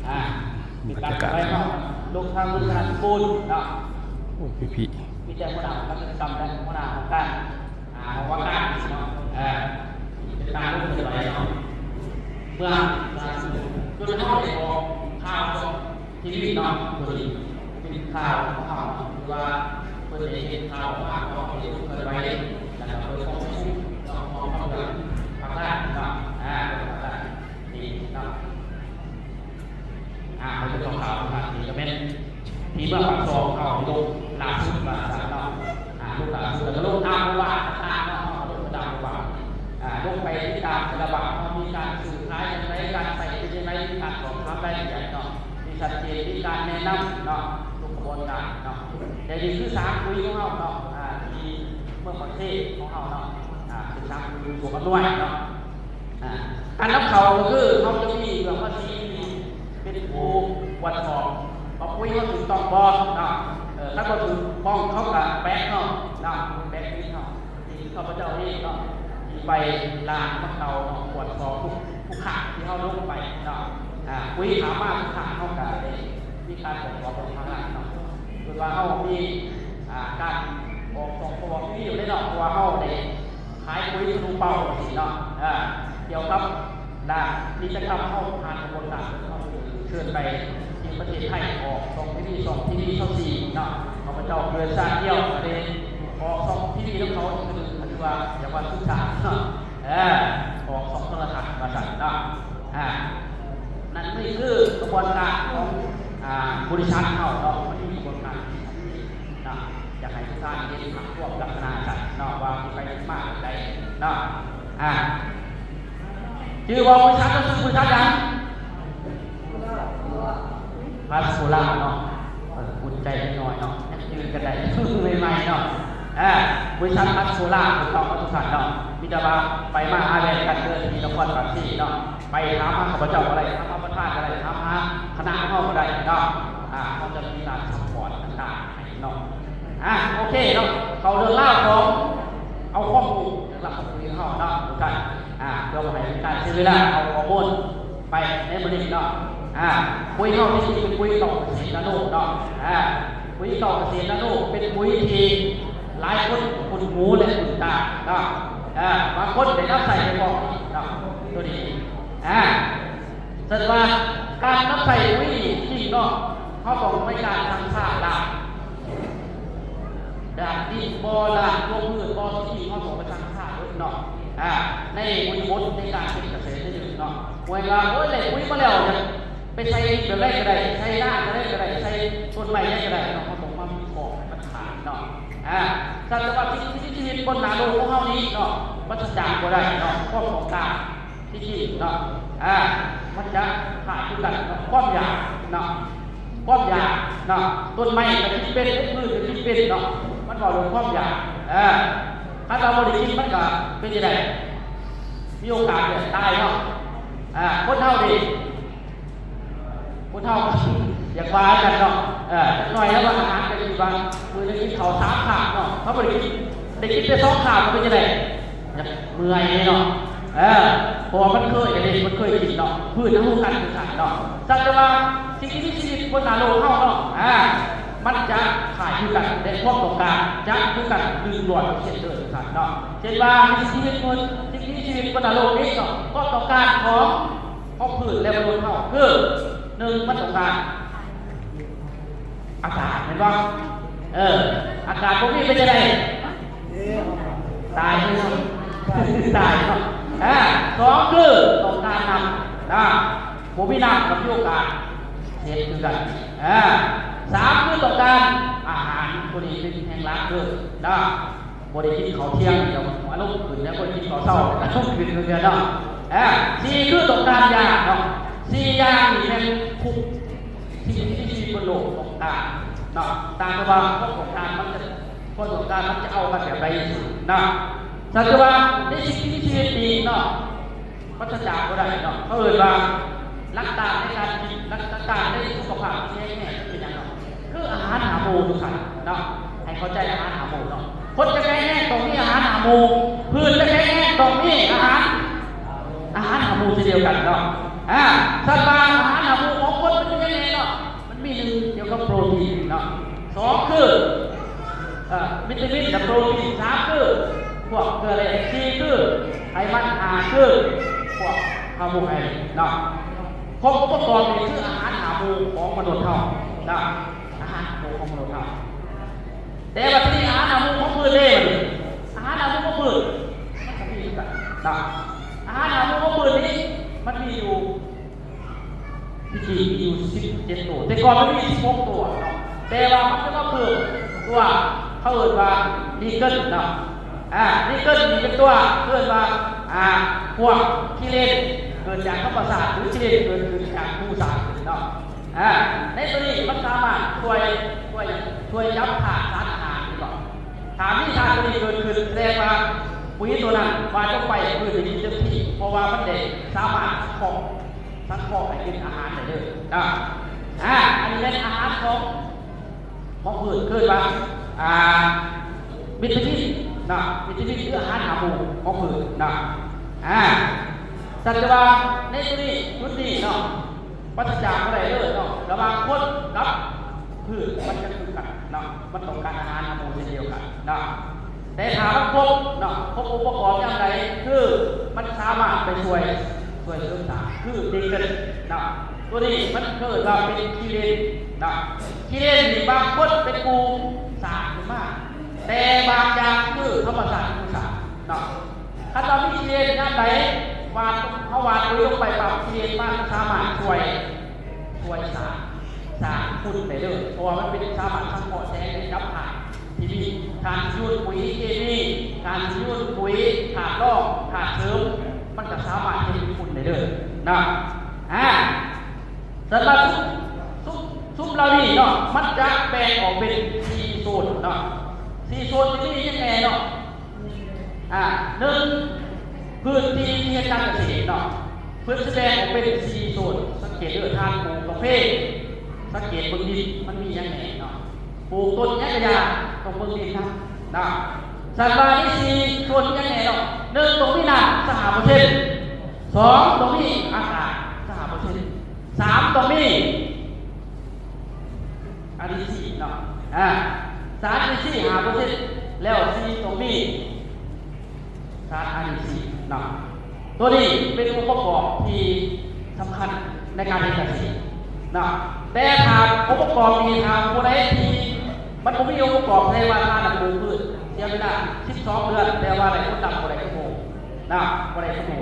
ອ່າ ບັນຍາກາດ ລົງທາງລົງທະນາທິຄູນເນາະ ໂອ້ ພີ່ໆ ມີແຕ່ຫົວໜ້າຂອງການກິດຈະກຳ ແລະ ຫົວໜ້າຂອງການ ອ່າ ຫ້ອງວ່າການເນາະ ເອີ ເປັນການລົງເຄື່ອນໄຫວເນາະ ເມື່ອ ຈົນເຮົາໄດ້ອອກຂ່າວ ທີ່ນີ້ເນາະ ໂຕນີ້ເປັນຂ່າວຂອງເຮົາເນາະ ຄືວ່າເພິ່ນໄດ້ເຮັດຂ່າວອອກມາ ເພາະວ່າເພິ່ນເຄື່ອນໄຫວ ແລ້ວກໍເພິ່ນຂອບຄຸນເນາະ ຂອງເລື່ອງປະກາດເນາະ ອ່າ ປະກາດນີ້ເນາະ ອ່າ ເຮົາຈະເຂົ້າຂ່າວທາງນີ້ກໍແມ່ນ ທີ່ເມືອງປາກຊ່ອງເຮົາລົງລ່າສຸດວ່າຊັ້ນເນາະ ອ່າ ລົງລ່າສຸດ ແລ້ວກໍລົງຕາມເມື່ອວານຕ່າງໆເນາະ ເຮົາກໍລົງໄປຕາມເມື່ອວານ ອ່າ ລົງໄປຕິດຕາມແຕ່ລະບາດເຮົາມີການຊື້ຂາຍຈັ່ງໃດ ການໃຊ້ເປັນຈັ່ງໃດ ມີການສອບຖາມລາຍລະອຽດເນາະ ທີ່ຊັດເຈນ ມີການແນະນຳເນາະ ທຸກຂະບວນການເນາະ ແຕ່ນີ້ຄືສາງປຸຍຂອງເຮົາເນາະ ອ່າ ທີ່ເມືອງປາກເຊຂອງເຮົາເນາະ ອ່າ ເປັນສາງປຸຍຂອງອຳນວຍເນາະ ອ່າ ການນຳເຂົ້າກໍຄືເຮົາຈະມີເລື່ອງພາສີເປັນຜູ້ກວດສອບວ່າປຸຍເຮົາຖືກຕ້ອງບໍ່ເນາະ ເອີ ຄັນບໍ່ຖືກຕ້ອງເຂົາກໍແບກເນາະ ເນາະ ແບກຕິດເຮົາ ທີ່ຂ້າພະເຈົ້າເອງເນາະ ທີ່ໄປລ້າງມາເກົາເນາະ ກວດສອບທຸກ ທຸກຄັ້ງທີ່ເຮົາລົງໄປເນາະ ອ່າ ປຸຍຂາມມາທຸກຄັ້ງ ເຮົາກໍໄດ້ມີການກວດສອບເບິ່ງທາງດ້ານເນາະ ເພາະວ່າເຮົາມີ ອ່າ ການອອກສອງ ສອງທີ່ນີ້ຢູ່ເດ້ເນາະ ເພາະວ່າເຮົາໄດ້ຂາຍປຸຍທະລຸເປົ້າຈັ່ງຊີ້ເນາະ ອ່າ ກ່ຽວກັບດ້ານກິດຈະກຳເຮົາຜ່ານຂະບວນການ ເຮົາເຊີນໄປທີ່ປະເທດໄທ ອອກຊ່ອງທີວີ ຊ່ອງທີວີຊາວສີ່ເນາະ ຂ້າພະເຈົ້າເກີດຊາດດຽວກໍໄດ້ອອກຊ່ອງທີວີນຳເຂົາ ກໍຖືວ່າ ຢາກວ່າສຸດຊາດເນາະ ເອີ ອອກຊ່ອງໂທລະທັດວ່າຊັ້ນເນາະ ອ່າ ນັ້ນນີ້ຄືຂະບວນການຂອງ ອ່າ ບໍລິສັດເຮົາເນາະ ມັນມີຂະບວນການທີ່ຊັດເຈນເນາະ ຢາກໃຫ້ທຸກທ່ານເຫັນພາບລວມລັກສະນະຊັ້ນເນາະ ວ່າທີ່ໄປທີ່ມາແບບໃດເນາະ ອ່າ ຊື່ວ່າບໍລິສັດ ເຈົ້າຊື່ບໍລິສັດຫຍັງ? ພັດໂຊລາເນາະ ເອີ ອຸ່ນໃຈໜ້ອຍເນາະ ຍັງຈື່ກັນໄດ້ ໃໝ່ໆເນາະ ເອີ ບໍລິສັດພັດໂຊລາ ຖືກຕ້ອງເນາະທຸກທ່ານເນາະ ມີແຕ່ວ່າໄປມາຫາແວ່ນກັນເດີ ທີ່ນະຄອນປາກເຊເນາະ ໄປຖາມຫາຂ້າພະເຈົ້າກໍໄດ້ ຖາມຫາປະທານກໍໄດ້ ຖາມຫາຄະນະຂອງເຮົາກໍໄດ້ເນາະ ອ່າ ເຮົາຈະມີການຊັບພອດຕ່າງໆໃຫ້ເນາະ ອ່າ ໂອເຄເນາະ ເຂົ້າເລື່ອງລາວຂອງ ເອົາຄວາມຮູ້ເລື່ອງລາວຂອງປຸຍເຮົາເນາະທຸກທ່ານ ອ່າ ເພື່ອບໍ່ໃຫ້ເປັນການເສຍເວລາ ເອົາຂໍ້ມູນໄປໃນມື້ນີ້ເນາະ ອ່າ ປຸຍເຮົາທີ່ເປັນປຸຍເຂົ້າກະເສດນາໂນເນາະ ອ່າ ປຸຍເຂົ້າກະເສດນາໂນ ເປັນປຸຍທີ່ຫຼາຍຄົນຄຸ້ນຫູ ແລະ ຄຸ້ນຕາເນາະ ອ່າ ບາງຄົນໄດ້ນຳໃຊ້ໄປພ້ອມເນາະ ໂຕນີ້ ອ່າ ເຊິ່ງວ່າການນຳໃຊ້ປຸຍນີ້ຈິງເນາະ ເຮົາຕ້ອງມີການຊັງຊາລ້າງ ດ້ານດິນບໍ່ ດ້ານຕົວພືດບໍ່ ທີ່ເຮົາຕ້ອງໄປຊັງຊາເບິດເນາະ ອ່າ ໃນບໍລິບົດໃນການເຮັດກະເສດນີ້ເນາະ ບໍ່ແມ່ນວ່າ ໂອ້ຍ ໄດ້ປຸຍມາແລ້ວ ຢາກໄປໃສ່ດິນແບບໃດກໍໄດ້ ໃສ່ນາແບບໃດກໍໄດ້ ໃສ່ຕົ້ນໄມ້ຫຍັງກໍໄດ້ເນາະ ເຮົາຕ້ອງມາວິເຄາະໃຫ້ມັນຂາດເນາະ ອ່າ ສັດຕະວະ ສິ່ງມີຊີວິດບົນໜ້າໂລກຂອງເຮົານີ້ເນາະ ປາສະຈາກບໍ່ໄດ້ເນາະ ຄວາມຕ້ອງການ ທີ່ຈິງເນາະ ອ່າ ມັນຈະຄ້າຍຄືກັນເນາະ ຄວາມຢາກເນາະ ຄວາມຢາກເນາະ ຕົ້ນໄມ້ກໍກິນເປັນ ພືດກໍກິນເປັນເນາະ ມັນເວົ້າເລື່ອງຄວາມຢາກ ເອີ ຄັນວ່າບໍ່ໄດ້ກິນມັນກໍເປັນຈັ່ງໃດ? ມີໂອກາດຕາຍເນາະ ອ່າ ຄົນເຮົານີ້ ຜູ້ເຖົ້າຢາກວ່າກັນເນາະ ເອີ ຈັກໜ້ອຍແລ້ວວ່າອາຫານກໍຄືວ່າ ມື້ໜຶ່ງກິນເຂົ້າສາມຄາບເນາະ ເຂົາບໍ່ໄດ້ກິນ ໄດ້ກິນແຕ່ສອງຄາບກໍເປັນຈັ່ງໃດ? ຢາກເມື່ອຍເນາະ ເອີ ເພາະວ່າມັນເຄີຍເດ້ ມັນເຄີຍກິນເນາະ ພືດນຳຮູ້ກັນຄືກັນເນາະ ສັດຕະວະ ສິ່ງທີ່ມີຊີວິດບົນໜ້າໂລກເຮົາເນາະ ອ່າ ມັນຈະຄ້າຍຄືກັນ ແລະ ຄວາມຕ້ອງການຈະຄືກັນ ໜຶ່ງຮ້ອຍເປີເຊັນເລີຍຄືກັນເນາະ ເຊັ່ນວ່າ ສິ່ງທີ່ມີຊີວິດ ສິ່ງທີ່ມີຊີວິດບົນໜ້າໂລກນີ້ເນາະ ຄວາມຕ້ອງການຂອງ ຂອງພືດ ແລະ ມະນຸດເຮົາຄື ໜຶ່ງ ມັນຕ້ອງການອາກາດ ແມ່ນບໍ່? ເອີ ອາກາດບໍ່ມີເປັນຈັ່ງໃດ? ຕາຍເນາະ ຕາຍເນາະ ເອີ ສອງ ຄືຕ້ອງການນ້ຳນະ ບໍ່ມີນ້ຳກໍມີໂອກາດເສຍຄືກັນ ເອີ ສາມ ຄືຕ້ອງການອາຫານ ຜູ້ນີ້ເປັນແຫ່ງຫຼັກເດີນະ ບໍ່ໄດ້ກິນເຂົ້າທ່ຽງ ດຽວອາລົມຂຶ້ນ ແລ້ວບໍ່ໄດ້ກິນເຂົ້າເຊົ້າ ອາລົມຂຶ້ນເທື່ອເນາະ ອ່າ ສີ່ ຄືຕ້ອງການຢາເນາະ ສີ່ ຢ່າງນີ້ແມ່ນທຸກສິ່ງທີ່ມີຊີວິດບົນໂລກຕ້ອງການເນາະ ຕ່າງແຕ່ວ່າຄວາມຕ້ອງການມັນຈະ ຄວາມຕ້ອງການມັນຈະເອົາກັນແບບໃດເນາະ ສັດຕະວະ ໃນສິ່ງທີ່ມີຊີວິດນີ້ເນາະ ປາສະຈາກບໍ່ໄດ້ເນາະ ເຂົາເອີ້ນວ່າຫຼັກການໃນການກິນ ຫຼັກການໃນສຸຂະພາບທີ່ແຂງແຮງເປັນຫຍັງເນາະ ຄືອາຫານຫ້າໝູ່ທຸກທ່ານເນາະ ໃຫ້ເຂົ້າໃຈອາຫານຫ້າໝູ່ເນາະ ຄົນຈະແຂງແຮງຕ້ອງມີອາຫານຫ້າໝູ່ ພືດຈະແຂງແຮງຕ້ອງມີອາຫານ ອາຫານຫ້າໝູ່ເຊັ່ນດຽວກັນເນາະ ອ່າ ສັດປ່າອາຫານຫ້າໝູ່ຂອງຄົນ ໂປຣຕີນເນາະ ສອງຄື ເອີ ວິຕາມິນ ແລະ ໂປຣຕີນ ສາມຄື ພວກເກືອແຮ່ ສີ່ຄື ໄຂມັນ ຫ້າຄື ພວກຄາໂບໄຮເດຣດເນາະ. ຄົບອົງປະກອບນີ້ຄືອາຫານຫ້າໝູ່ຂອງມະນຸດເຮົາເນາະ ອາຫານຫ້າໝູ່ຂອງມະນຸດເຮົາ. ແຕ່ວ່າທີນີ້ອາຫານຫ້າໝູ່ຂອງພືດເດ້ ອາຫານຫ້າໝູ່ຂອງພືດມັນກໍມີຄືກັນເນາະ. ອາຫານຫ້າໝູ່ຂອງພືດນີ້ມັນມີຢູ່ ທີ່ຈິງມີຢູ່ສິບເຈັດໂຕ ແຕ່ກ່ອນມັນມີສິບຫົກໂຕເນາະ ແຕ່ວ່າມັນຈະມາເພີ່ມຕົວ ເຂົາເອີ້ນວ່າລີເກີນເນາະ. ອາ ລີເກີນນີ້ເປັນຕົວເອີ້ນວ່າ ອາ ພວກຄີເລນ ເກີດຈາກທຳມະຊາດ ຫຼື ຄີເລນເກີດຂຶ້ນຈາກໝູ່ສ້າງຂຶ້ນເນາະ. ອາ ໃນຕົວນີ້ມັນສາມາດຊ່ວຍ ຊ່ວຍຫຍັງ? ຊ່ວຍຈັບທາດສານອາຫານນີ້ເນາະ. ຖ້າມີທາດຕົວນີ້ເກີດຂຶ້ນ ແສດງວ່າປຸ໋ຍຕົວນັ້ນຫວ່ານລົງໄປ ພືດໄດ້ກິນເຕັມທີ່ ເພາະວ່າມັນໄດ້ສາມາດສັງເຄາະ ສັງເຄາະໃຫ້ເປັນອາຫານໄດ້ເລີຍເນາະ. ອາ ອັນນີ້ແມ່ນອາຫານຂອງ ຂອງພືດ ເອີ້ນວ່າ ອາ ວິຕາມິນເນາະ ວິຕາມິນ ຫຼື ອາຫານຫ້າໝູ່ຂອງພືດເນາະ. ອາ ສັດຈະວ່າໃນຕົວນີ້ ຈຸດນີ້ເນາະ ປາສະຈາກບໍ່ໄດ້ເລີຍເນາະ ລະຫວ່າງຄົນກັບພືດ ມັນຈະຄືກັນເນາະ ມັນຕ້ອງການອາຫານຫ້າໝູ່ເຊັ່ນດຽວກັນເນາະ. ແຕ່ຖ້າມັນຄົບເນາະ ຄົບອົງປະກອບຍາມໃດ ຄືມັນສາມາດໄປຊ່ວຍ ຊ່ວຍເສີມສ້າງ ຄືເດກເກີນເນາະ. ຕົວນີ້ມັນເອີ້ນວ່າເປັນຄີເລນເນາະ. ຄີເລນນີ້ບາງຄົນເປັນຜູ້ສ້າງຂຶ້ນມາ ແຕ່ບາງຢ່າງຄືທຳມະຊາດຜູ້ສ້າງເນາະ. ຄັນວ່າມີຄີເລນຍາມໃດ ຫວ່ານ ເຮົາຫວ່ານປຸ໋ຍລົງໄປປັບ ຄີເລນມັນສາມາດຊ່ວຍ ຊ່ວຍສ້າງ ສ້າງຝຸ່ນໄດ້ເລີຍ ເພາະວ່າມັນເປັນ ສາມາດສັງເຄາະແສງໄດ້ກັບທາດທີ່ມີ ທາດທີ່ຢູ່ໃນປຸ໋ຍເຄມີ ທາດທີ່ຢູ່ໃນປຸ໋ຍ ທາດລອງ ທາດເສີມ ມັນກໍສາມາດເຮັດເປັນຝຸ່ນໄດ້ເລີຍເນາະ. ອາ ສຳລັບຊຸມ ຊຸມ ຊຸມເຫຼົ່ານີ້ເນາະ ມັນຈະແບ່ງອອກເປັນສີ່ໂຊນເນາະ. ສີ່ໂຊນທີ່ມີຫຍັງແດ່ເນາະ? ອາ ໜຶ່ງ ພື້ນທີ່ທີ່ເຮັດການກະເສດເນາະ ເພິ່ນຊິແບ່ງອອກເປັນສີ່ໂຊນ. ສັງເກດເດີ ທ່ານປູກກາເຟ ສັງເກດເບິ່ງດິນ ມັນມີຫຍັງແດ່ເນາະ? ປູກຕົ້ນຫຍັງກະຢ່າ ຕ້ອງເບິ່ງດິນນຳເນາະ. ສັດວ່າມີສີ່ໂຊນຫຍັງແດ່ເນາະ? ໜຶ່ງ ຕ້ອງມີນ້ຳຊາວຫ້າເປີເຊັນ, ສອງ ຕ້ອງມີອາກາດຊາວຫ້າເປີເຊັນ, ສາມ ຕ້ອງມີ ອາດີຊີເນາະ ອາ ສານອີດີຊີຫ້າເປີເຊັນ ແລ້ວສີ່ ຕ້ອງມີສານອາດີຊີເນາະ. ຕົວນີ້ເປັນອົງປະກອບທີ່ສຳຄັນໃນການເຮັດກະເສດເນາະ. ແຕ່ຖ້າອົງປະກອບນີ້ ຖ້າຜູ້ໃດທີ່ມັນບໍ່ມີອົງປະກອບ ແສດງວ່າທ່ານປູກພືດເສຍເວລາສິບສອງເດືອນ ແຕ່ວ່າໄດ້ຜົນດຳບໍ່ໄດ້ຄືໝູ່ເນາະ ບໍ່ໄດ້ຄືໝູ່.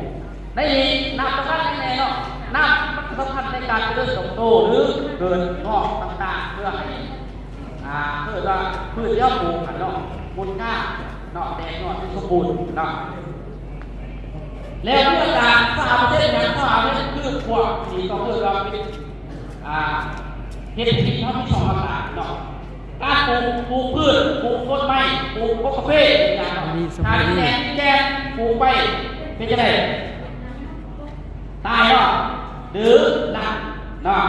ໃນນີ້ ນ້ຳສຳຄັນຫຍັງແດ່ເນາະ? ນ້ຳມັນສຳຄັນໃນການຈະເລີນເຕີບໂຕ ຫຼື ເກີດງອກຕ່າງໆ ເພື່ອໃຫ້ ອ່າ ເອີ້ນວ່າພືດທີ່ເຮົາປູກຫັ້ນເນາະ ງົດງາມເນາະ ແຕກຍອດທີ່ສົມບູນເນາະ. ແລ້ວເມື່ອການຊາວເປີເຊັນ ຫຍັງຊາວເປີເຊັນ ຄືພວກທີ່ຕ້ອງເອີ້ນວ່າເປັນ ອ່າ ເຮັດໃຫ້ດິນເຮົາມີຊ່ອງອາກາດເນາະ. ການປູກ ປູກພືດ ປູກຕົ້ນໄມ້ ປູກກົກກາເຟ ອີກຢ່າງເນາະ ຖ້າດິນແຫ້ງດິນແຈງ ປູກໄປເປັນຈັ່ງໃດ? ຕາຍເນາະ ຫຼື ລາກເນາະ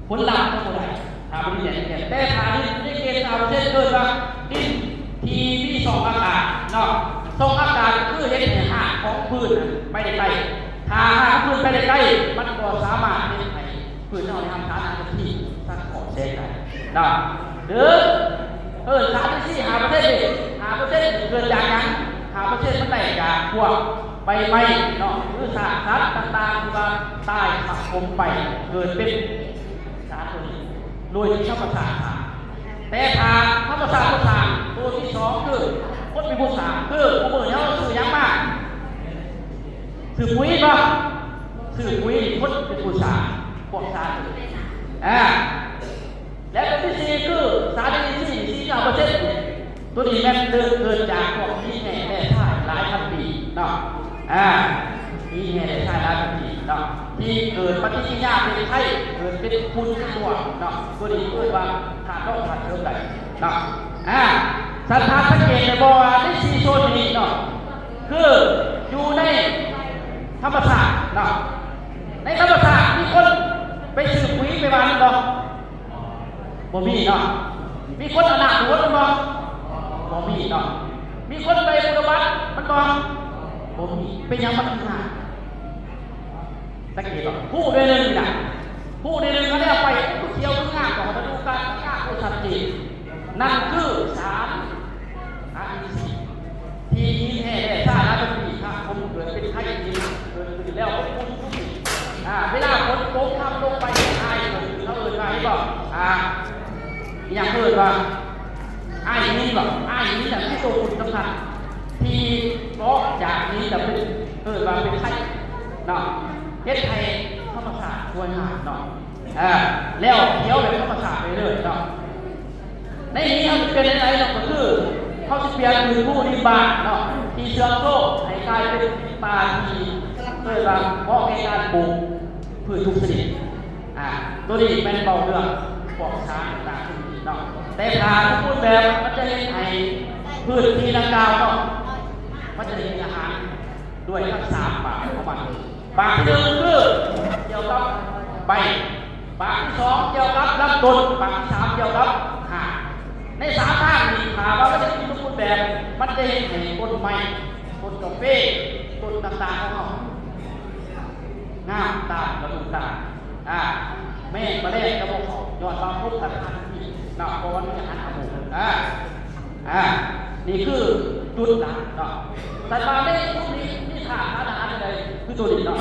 ຜົນລັບກໍບໍ່ໄດ້ ຖ້າບໍ່ມີແດດແດດ. ແຕ່ຖ້າດິນຢູ່ໃນເກນຊາວເປີເຊັນ ເອີ້ນວ່າດິນທີ່ມີຊ່ອງອາກາດເນາະ. ຊ່ອງອາກາດກໍຄືເຮັດໃຫ້ຮາກຂອງພືດນັ້ນໄປໄດ້ໄກ. ຖ້າຮາກຂອງພືດໄປໄດ້ໄກ ມັນກໍສາມາດເຮັດໃຫ້ ພືດເຮົາໄດ້ຮັບສານອາຫານທີ່ສັງເຄາະແສງໄດ້ເນາະ ຫຼື ເອີ ສານອີດີຊີຫ້າເປີເຊັນນີ້ ຫ້າເປີເຊັນເກີດຈາກຫຍັງ? ຫ້າເປີເຊັນມັນໄດ້ຈາກພວກໃບໄມ້ເນາະ ຫຼື ຊາກສັດຕ່າງໆ ທີ່ວ່າຕາຍສະສົມໄປ ເກີດເປັນສານຕົວນີ້ ໂດຍທີ່ທຳມະຊາດສ້າງ. ແຕ່ຖ້າທຳມະຊາດບໍ່ສ້າງ ຕົວທີສອງຄືຄົນເປັນຜູ້ສ້າງ ຄືມື້ນີ້ເຮົາຊື້ຫຍັງມາ? ຊື້ປຸ໋ຍບໍ່? ຊື້ປຸ໋ຍ ຄົນເປັນຜູ້ສ້າງພວກສານ ອາ ແລະ ຕົວທີສີ່ຄືສານອີດີຊີ ສີ່ສິບເກົ້າເປີເຊັນ ຕົວນີ້ແມ່ນເກີດຈາກພວກຫີນແຮ່ແຮ່ຊາຍຫຼາຍພັນປີເນາະ ອາ ຫີນແຮ່ແຮ່ຊາຍຫຼາຍພັນປີເນາະ ທີ່ເກີດປະຕິກິລິຍາເປັນໄຄ ເກີດເປັນຝຸ່ນເປັນຕົວເນາະ ຕົວນີ້ເອີ້ນວ່າທາດລອງທາດເສີມໄດ້ເນາະ ອາ ສະຖານສັງເກດໄດ້ບໍ່ວ່າໃນສີ່ໂຊນນີ້ເນາະ ຄືຢູ່ໃນທຳມະຊາດເນາະ ໃນທຳມະຊາດມີຄົນໄປຊື້ປຸ໋ຍໄປຫວ່ານບໍ່? ບໍ່ມີເນາະ. ມີຄົນເອົານ້ຳມາຫົດມັນບໍ່? ບໍ່ມີເນາະ. ມີຄົນໄປບຸນລະບາດມັນບໍ່? ບໍ່ມີ. ເປັນຫຍັງມັນຄືງາມ? ສັງເກດບໍ່? ພູໜ່ວຍໜຶ່ງນີ້ນະ, ພູໜ່ວຍໜຶ່ງເຂົາໄດ້ເອົາໄປ ມັນຄືຂຽວຄືງາມ ເຂົາກໍດູ ຕົກທັບລົງໄປ ອາຍ ເຂົາເອີ້ນວ່າ ເຫັນບໍ່ ອ່າ ອີຫຍັງເອີ້ນວ່າ ອາຍຫີນບໍ່ ອາຍຫີນ ແຫຼະ ຄືໂຕຝຸ່ນສຳຄັນ ທີ່ເກາະຈາກຫີນ ແລ້ວເປັນ ເອີ້ນວ່າເປັນໄຂ່ເນາະ ເຮັດໃຫ້ທຳມະຊາດສວຍງາມເນາະ ເອີ ແລ້ວຂຽວແບບທຳມະຊາດໄປເລີຍເນາະ. ໃນນີ້ເຮົາຊິປ່ຽນແນວໃດເນາະ ກໍຄືເຮົາຊິປ່ຽນພື້ນພູດິນບ້ານເນາະ ທີ່ເສື່ອມໂຊມໃຫ້ກາຍເປັນດິນປ່າທີ່ເອີ້ນວ່າເໝາະແກ່ການປູກພືດທຸກຊະນິດ. ອ່າ ໂຕນີ້ແມ່ນເວົ້າເລື່ອງພວກສານຕ່າງໆເນາະ ແຕ່ຖ້າສົມບູນແບບ ມັນຈະເຮັດໃຫ້ພື້ນທີ່ດັ່ງກ່າວເນາະ ມັນຈະໄດ້ກິນອາຫານດ້ວຍທັງສາມປາກຂອງມັນ. ປາກທີໜຶ່ງຄືກ່ຽວກັບໃບ, ປາກທີສອງກ່ຽວກັບລຳຕົ້ນ, ປາກທີສາມກ່ຽວກັບຮາກ. ໃນສາມທາງນີ້ ຖ້າວ່າມັນໄດ້ກິນສົມບູນແບບ ມັນຈະເຮັດໃຫ້ຕົ້ນໄມ້, ຕົ້ນກາເຟ, ຕົ້ນຕ່າງໆຂອງເຮົາງາມຕາມລະດູການ. ອ່າ ແມງມະແລງກະບໍ່ເຂົ້າ ຍ້ອນວ່າພົບກັນທັນທີເນາະ ເພາະວ່າມັນຈະຫັນອາໝູກ. ອ່າ ອ່າ ນີ້ຄືຈຸດຫຼັກເນາະ. ສັດປ່າໃນຊຸມນີ້ມີທາດທານອາຫານໃດ ຄືໂຕນີ້ເນາະ.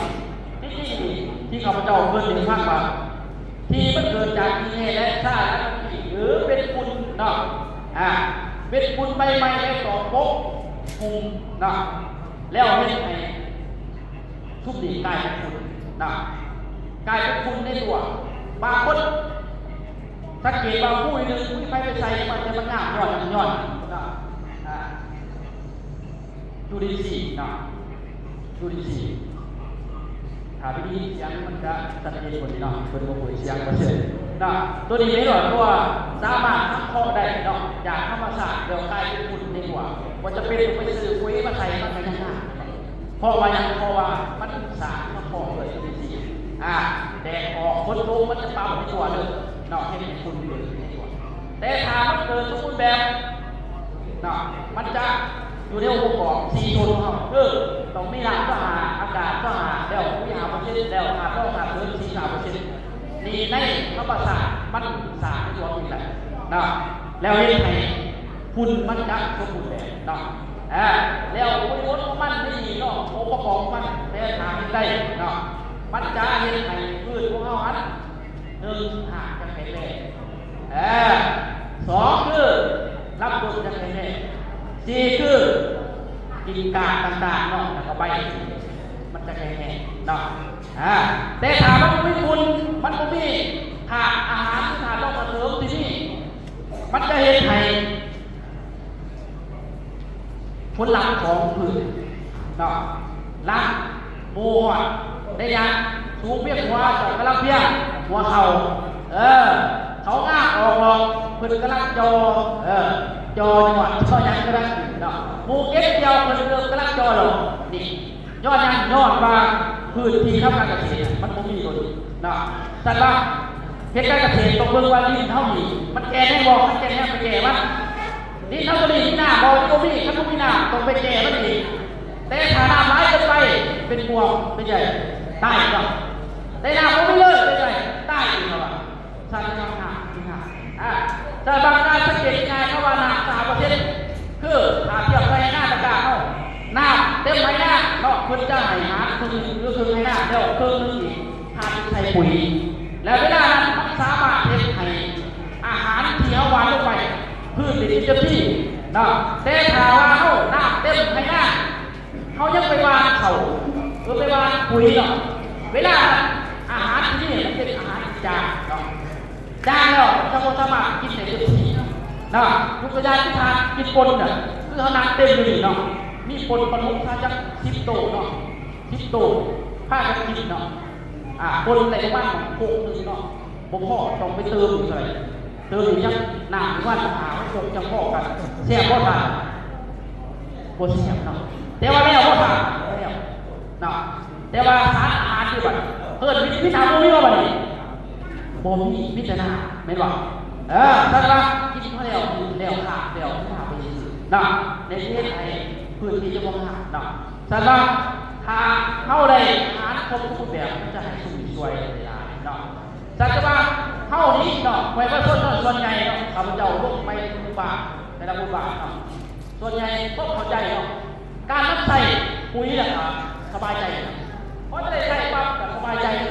ທີ່ຈິງນີ້ ທີ່ຂ້າພະເຈົ້າເຄີຍໄດ້ຟັງວ່າ ທີ່ມັນເກີດຈາກຂີ້ແຮ່ ແລະ ຊາຍ ຫຼື ເປັນຝຸ່ນເນາະ. ອ່າ ເປັນຝຸ່ນໃບໄມ້ ແລະ ຕອກປົກຫຸ້ມເນາະ ແລ້ວເຮັດໃຫ້ ຊຸມນີ້ກາຍເປັນຝຸ່ນນະ ກາຍເປັນຝຸ່ນໃນຕົວ. ບາງຄົນສັງເກດວ່າ ຜູ້ໜຶ່ງ ຜູ້ໄປໄປໃສ່ ມັນຈະມາງາມຍ້ອນ ຍ້ອນນະ ອ່າ ຈຸລິນຊີນະ ຈຸລິນຊີ. ຖ້າໄປໄດ້ຍິນສຽງ ມັນຈະຊັດເຈນກວ່ານີ້ເນາະ ເພິ່ນບໍ່ເປີດສຽງວ່າຊັ້ນເນາະ. ໂຕນີ້ແມ່ນວ່າ ເພາະວ່າສາມາດສັງເຄາະໄດ້ເນາະ ຈາກທຳມະຊາດ ແລ້ວກາຍເປັນຝຸ່ນໃນຕົວ. ບໍ່ຈຳເປັນຕ້ອງໄປຊື້ປຸຍມາໃສ່ ມັນກໍຍັງງາມ. ເພາະວ່າຫຍັງ? ເພາະວ່າມັນສານສະເພາະດ້ວຍຈຸລິນຊີ ອ່າ ແດດອອກ ຝົນຕົກ ມັນຈະປັບໃນຕົວເລີຍເນາະ ເຮັດໃຫ້ຝຸ່ນເກີດໃນຕົວ. ແຕ່ຖ້າມັນເກີດສົມບູນແບບເນາະ ມັນຈະຢູ່ໃນອົງປະກອບສີ່ໂຕຂອງເຮົາ ຄືຕ້ອງມີນ້ຳຊາວຫ້າ ອາກາດຊາວຫ້າ ແລ້ວປຸຍຫ້າເປີເຊັນ ແລ້ວທາດຮອງທາດເສີມສີ່ຫ້າເປີເຊັນ. ນີ້ໃນທຳມະຊາດມັນສ້າງໃນຕົວເອງແຫຼະເນາະ ແລ້ວເຮັດໃຫ້ ຝຸ່ນມັນຈະສົມບູນແບບເນາະ. ເອີ ແລ້ວໂດຍບົດຂອງມັນນີ້ເນາະ ອົງປະກອບຂອງມັນ ແຕ່ຖ້າເຮັດໄດ້ເນາະ ມັນຈະເຮັດໃຫ້ພືດຂອງເຮົາຫັ້ນ ໜຶ່ງ ຮາກຈະແຂງແຮງ ເອີ ສອງ ຄືລຳຕົ້ນຈະແຂງແຮງ ສີ່ ຄືກິ່ງກ້າຕ່າງໆເນາະ ແລ້ວກໍໃບ ມັນຈະແຂງແຮງເນາະ. ອ່າ ແຕ່ຖ້າມັນບໍ່ມີຝຸ່ນ ມັນບໍ່ມີທາດອາຫານ ທາດອອກກະເສີມທີ່ນີ້ ມັນຈະເຮັດໃຫ້ ຜົນລັບຂອງພືດເນາະ ລາກໝູຮອດໄດ້ຢ່າງສູງພຽງຫົວ ເຈົ້າກຳລັງພຽງຫົວເຂົ່າ ເອີ ເຂົາງາມອອກດອກ ເພິ່ນກຳລັງຈ່ອ ເອີ ຈ່ອຍອດ ຈ່ອຫຍັງກຳລັງຂຶ້ນເນາະ ໝູເກັບກ່ຽວ ເພິ່ນເລີ່ມກຳລັງຈ່ອຍອອກ ນີ້ ຍ້ອນຫຍັງ? ຍ້ອນວ່າພື້ນທີ່ທຳການກະເສດມັນບໍ່ມີໂຕນີ້ເນາະ. ສັນວ່າເຮັດການກະເສດຕ້ອງເບິ່ງວ່າດິນເຮົານີ້ມັນແກ່ແຮງບໍ່? ຄັນແກ່ແຮງໄປແກ່ມັນ. ດິນເຮົາໂຕນີ້ມີນ້ຳບໍ່? ມັນບໍ່ມີ. ຄັນບໍ່ມີນ້ຳຕ້ອງໄປແກ່ມັນອີກ. ແຕ່ຖ້ານ້ຳຫຼາຍເກີນໄປເປັນບວກ ເປັນຫຍັງ? ຕາຍເນາະ. ແຕ່ນ້ຳບໍ່ມີເລີຍ ເປັນຫຍັງ? ຕາຍອີກ ເຂົາວ່າ. ສັນວ່ານ້ຳທີ່ຫ້າ ອ່າ ແຕ່ບາງທ່ານສັງເກດງ່າຍໆ ເຂົາວ່ານ້ຳສາມເປີເຊັນ ຄືຖ້າທຽບໃສ່ນາຕະກາເຮົາ ນ້ຳເຕັມໄຮ່ນາເນາະ ເພິ່ນຈະໃຫ້ຫານເຄິ່ງໜຶ່ງ ຫຼື ເຄິ່ງໄຮ່ນາ ແລ້ວເຄິ່ງໜຶ່ງອີກ ຫານໃສ່ປຸຍ ແລ້ວເວລານັ້ນມັນສາມາດເຮັດໃຫ້ອາຫານທີ່ເຮົາຫວ່ານລົງໄປ ພືດໄດ້ກິນເຕັມທີ່ເນາະ. ແຕ່ຖ້າວ່າເຮົານ້ຳເຕັມໄຮ່ນາ ເຮົາຍັງໄປຫວ່ານເຂົ້າ ຫຼື ໄປຫວ່ານປຸຍເນາະ ເວລານັ້ນອາຫານທີ່ນີ້ມັນເປັນອາຫານທີ່ຈາງເນາະ ຈາງແລ້ວເຮົາບໍ່ສາມາດກິນໄດ້ເຕັມທີ່ເນາະ. ຍົກຕົວຢ່າງຄືຖ້າກິນປົ່ນນະ ຄືເຮົານັ່ງເຕັມຢູ່ນີ້ເນາະ ມີປົ່ນປາດຸກຊະຈັກສິບໂຕເນາະ ສິບໂຕ ພາກັນກິນເນາະ ອ່າ ປົ່ນໄດ້ປະມານຄົກໜຶ່ງເນາະ ບໍ່ພໍ ຕ້ອງໄປເຕີມອີກເທົ່າໃດ? ເຕີມອີກຈັກ ນ້ຳປະມານຫ້າຫົກຄົກ ຈັ່ງພໍກັນ. ແຊບບໍ່ທ່ານ? ບໍ່ແຊບເນາະ ແຕ່ວ່າແລ້ວບໍ່ທ່ານ? ແລ້ວເນາະ. ແຕ່ວ່າສານອາຫານຢູ່ບັດ ເອີ້ນວິຕາມິນນ ບໍ່ມີບໍ່ບັດນີ້? ບໍ່ມີ ມີແຕ່ນ້ຳ ແມ່ນບໍ່? ເອີ ສັນວ່າກິນພໍແລ້ວ ແລ້ວຂາດແລ້ວ ພາໄປຊື່ເນາະ ໃນເຮັດໃຫ້ພື້ນທີ່ຈະບໍ່ຂາດເນາະ. ສັນວ່າຖ້າເຮົາໄດ້ອາຫານຄົບທຸກຮູບແບບ ມັນຈະໃຫ້ຊຸມຊ່ວຍໄດ້ຫຼາຍເນາະ. ສັນວ່າເຮົານີ້ເນາະ ປະຊາຊົນເນາະ ສ່ວນໃຫຍ່ເນາະ ຂ້າພະເຈົ້າລົງໄປທຸກບ້ານ ແຕ່ລະໝູ່ບ້ານເນາະ ສ່ວນໃຫຍ່ບໍ່ເຂົ້າໃຈເນາະ ການນຳໃຊ້ປຸຍລະກະສະບາຍໃຈ ພໍຈະໄດ້ໃຊ້ປັບກະສະບາຍໃຈເລີ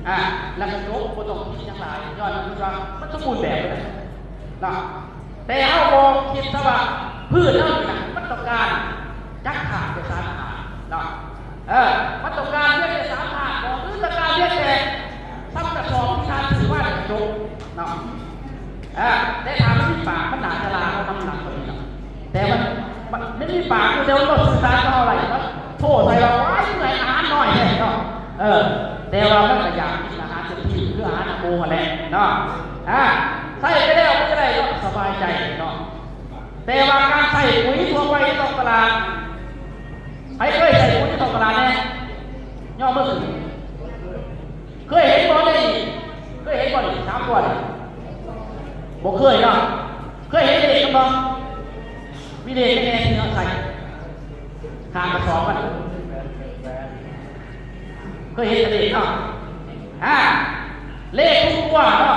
ຍ. ອ່າ ແລ້ວກໍຈົບ ບໍ່ຕ້ອງຄິດຫຍັງຫຼາຍ ຍ້ອນວ່າມັນສົມບູນແບບແລ້ວເນາະ. ແຕ່ເຮົາບໍ່ຄິດຊະວ່າພືດເຮົານີ້ນະ ມັນຕ້ອງການຈັກຖາດເປັນສານອາຫານເນາະ. ເອີ ມັນຕ້ອງການພຽງແຕ່ສາມຖາດບໍ່ ຫຼືຕ້ອງການພຽງແຕ່ຊຳກະສອບທີ່ທ່ານຊື້ມາກໍຈົບເນາະ. ເອີ ແຕ່ຖ້າມັນມີປາກ ມັນໜ້າຈະລາເຮົານຳຫຼັງກວ່ານີ້ເນາະ. ແຕ່ມັນ ມັນ ມັນມີປາກຢູ່ ແຕ່ມັນບໍ່ສື່ສານກັບເຮົາໄດ້ ມັນໂທໃສ່ວ່າ ໂອ້ຍ ເມື່ອຍ ອາຫານໜ້ອຍແທ້ເນາະ. ເອີ ແຕ່ວ່າມັນກໍຢາກກິນອາຫານເຕັມທີ່ ຄືອາຫານອາໂປຫັ້ນແຫຼະເນາະ. ອ່າ ໃຊ້ໄປແລ້ວມັນຈະໄດ້ເນາະ ສະບາຍໃຈເນາະ. ແຕ່ວ່າການໃຊ້ປຸຍທົ່ວໄປໃນທ້ອງຕະຫຼາດ ໃຜເຄີຍໃຊ້ປຸຍໃນທ້ອງຕະຫຼາດແດ່? ຍໍມືຂຶ້ນ. ເຄີຍເຫັນບໍ່ນີ້? ເຄີຍເຫັນບໍ່ນີ້ ສາມຕົວນີ້? ບໍ່ເຄີຍເນາະ. ເຄີຍເຫັນເລກມັນບໍ່? ມີເລກແດ່ທີ່ເຮົາໃສ່ຂ້າງກະສອບມັນ. ເຄີຍເຫັນແຕ່ເລກເນາະ. ອ່າ ເລກທຸກຕົວເນາະ.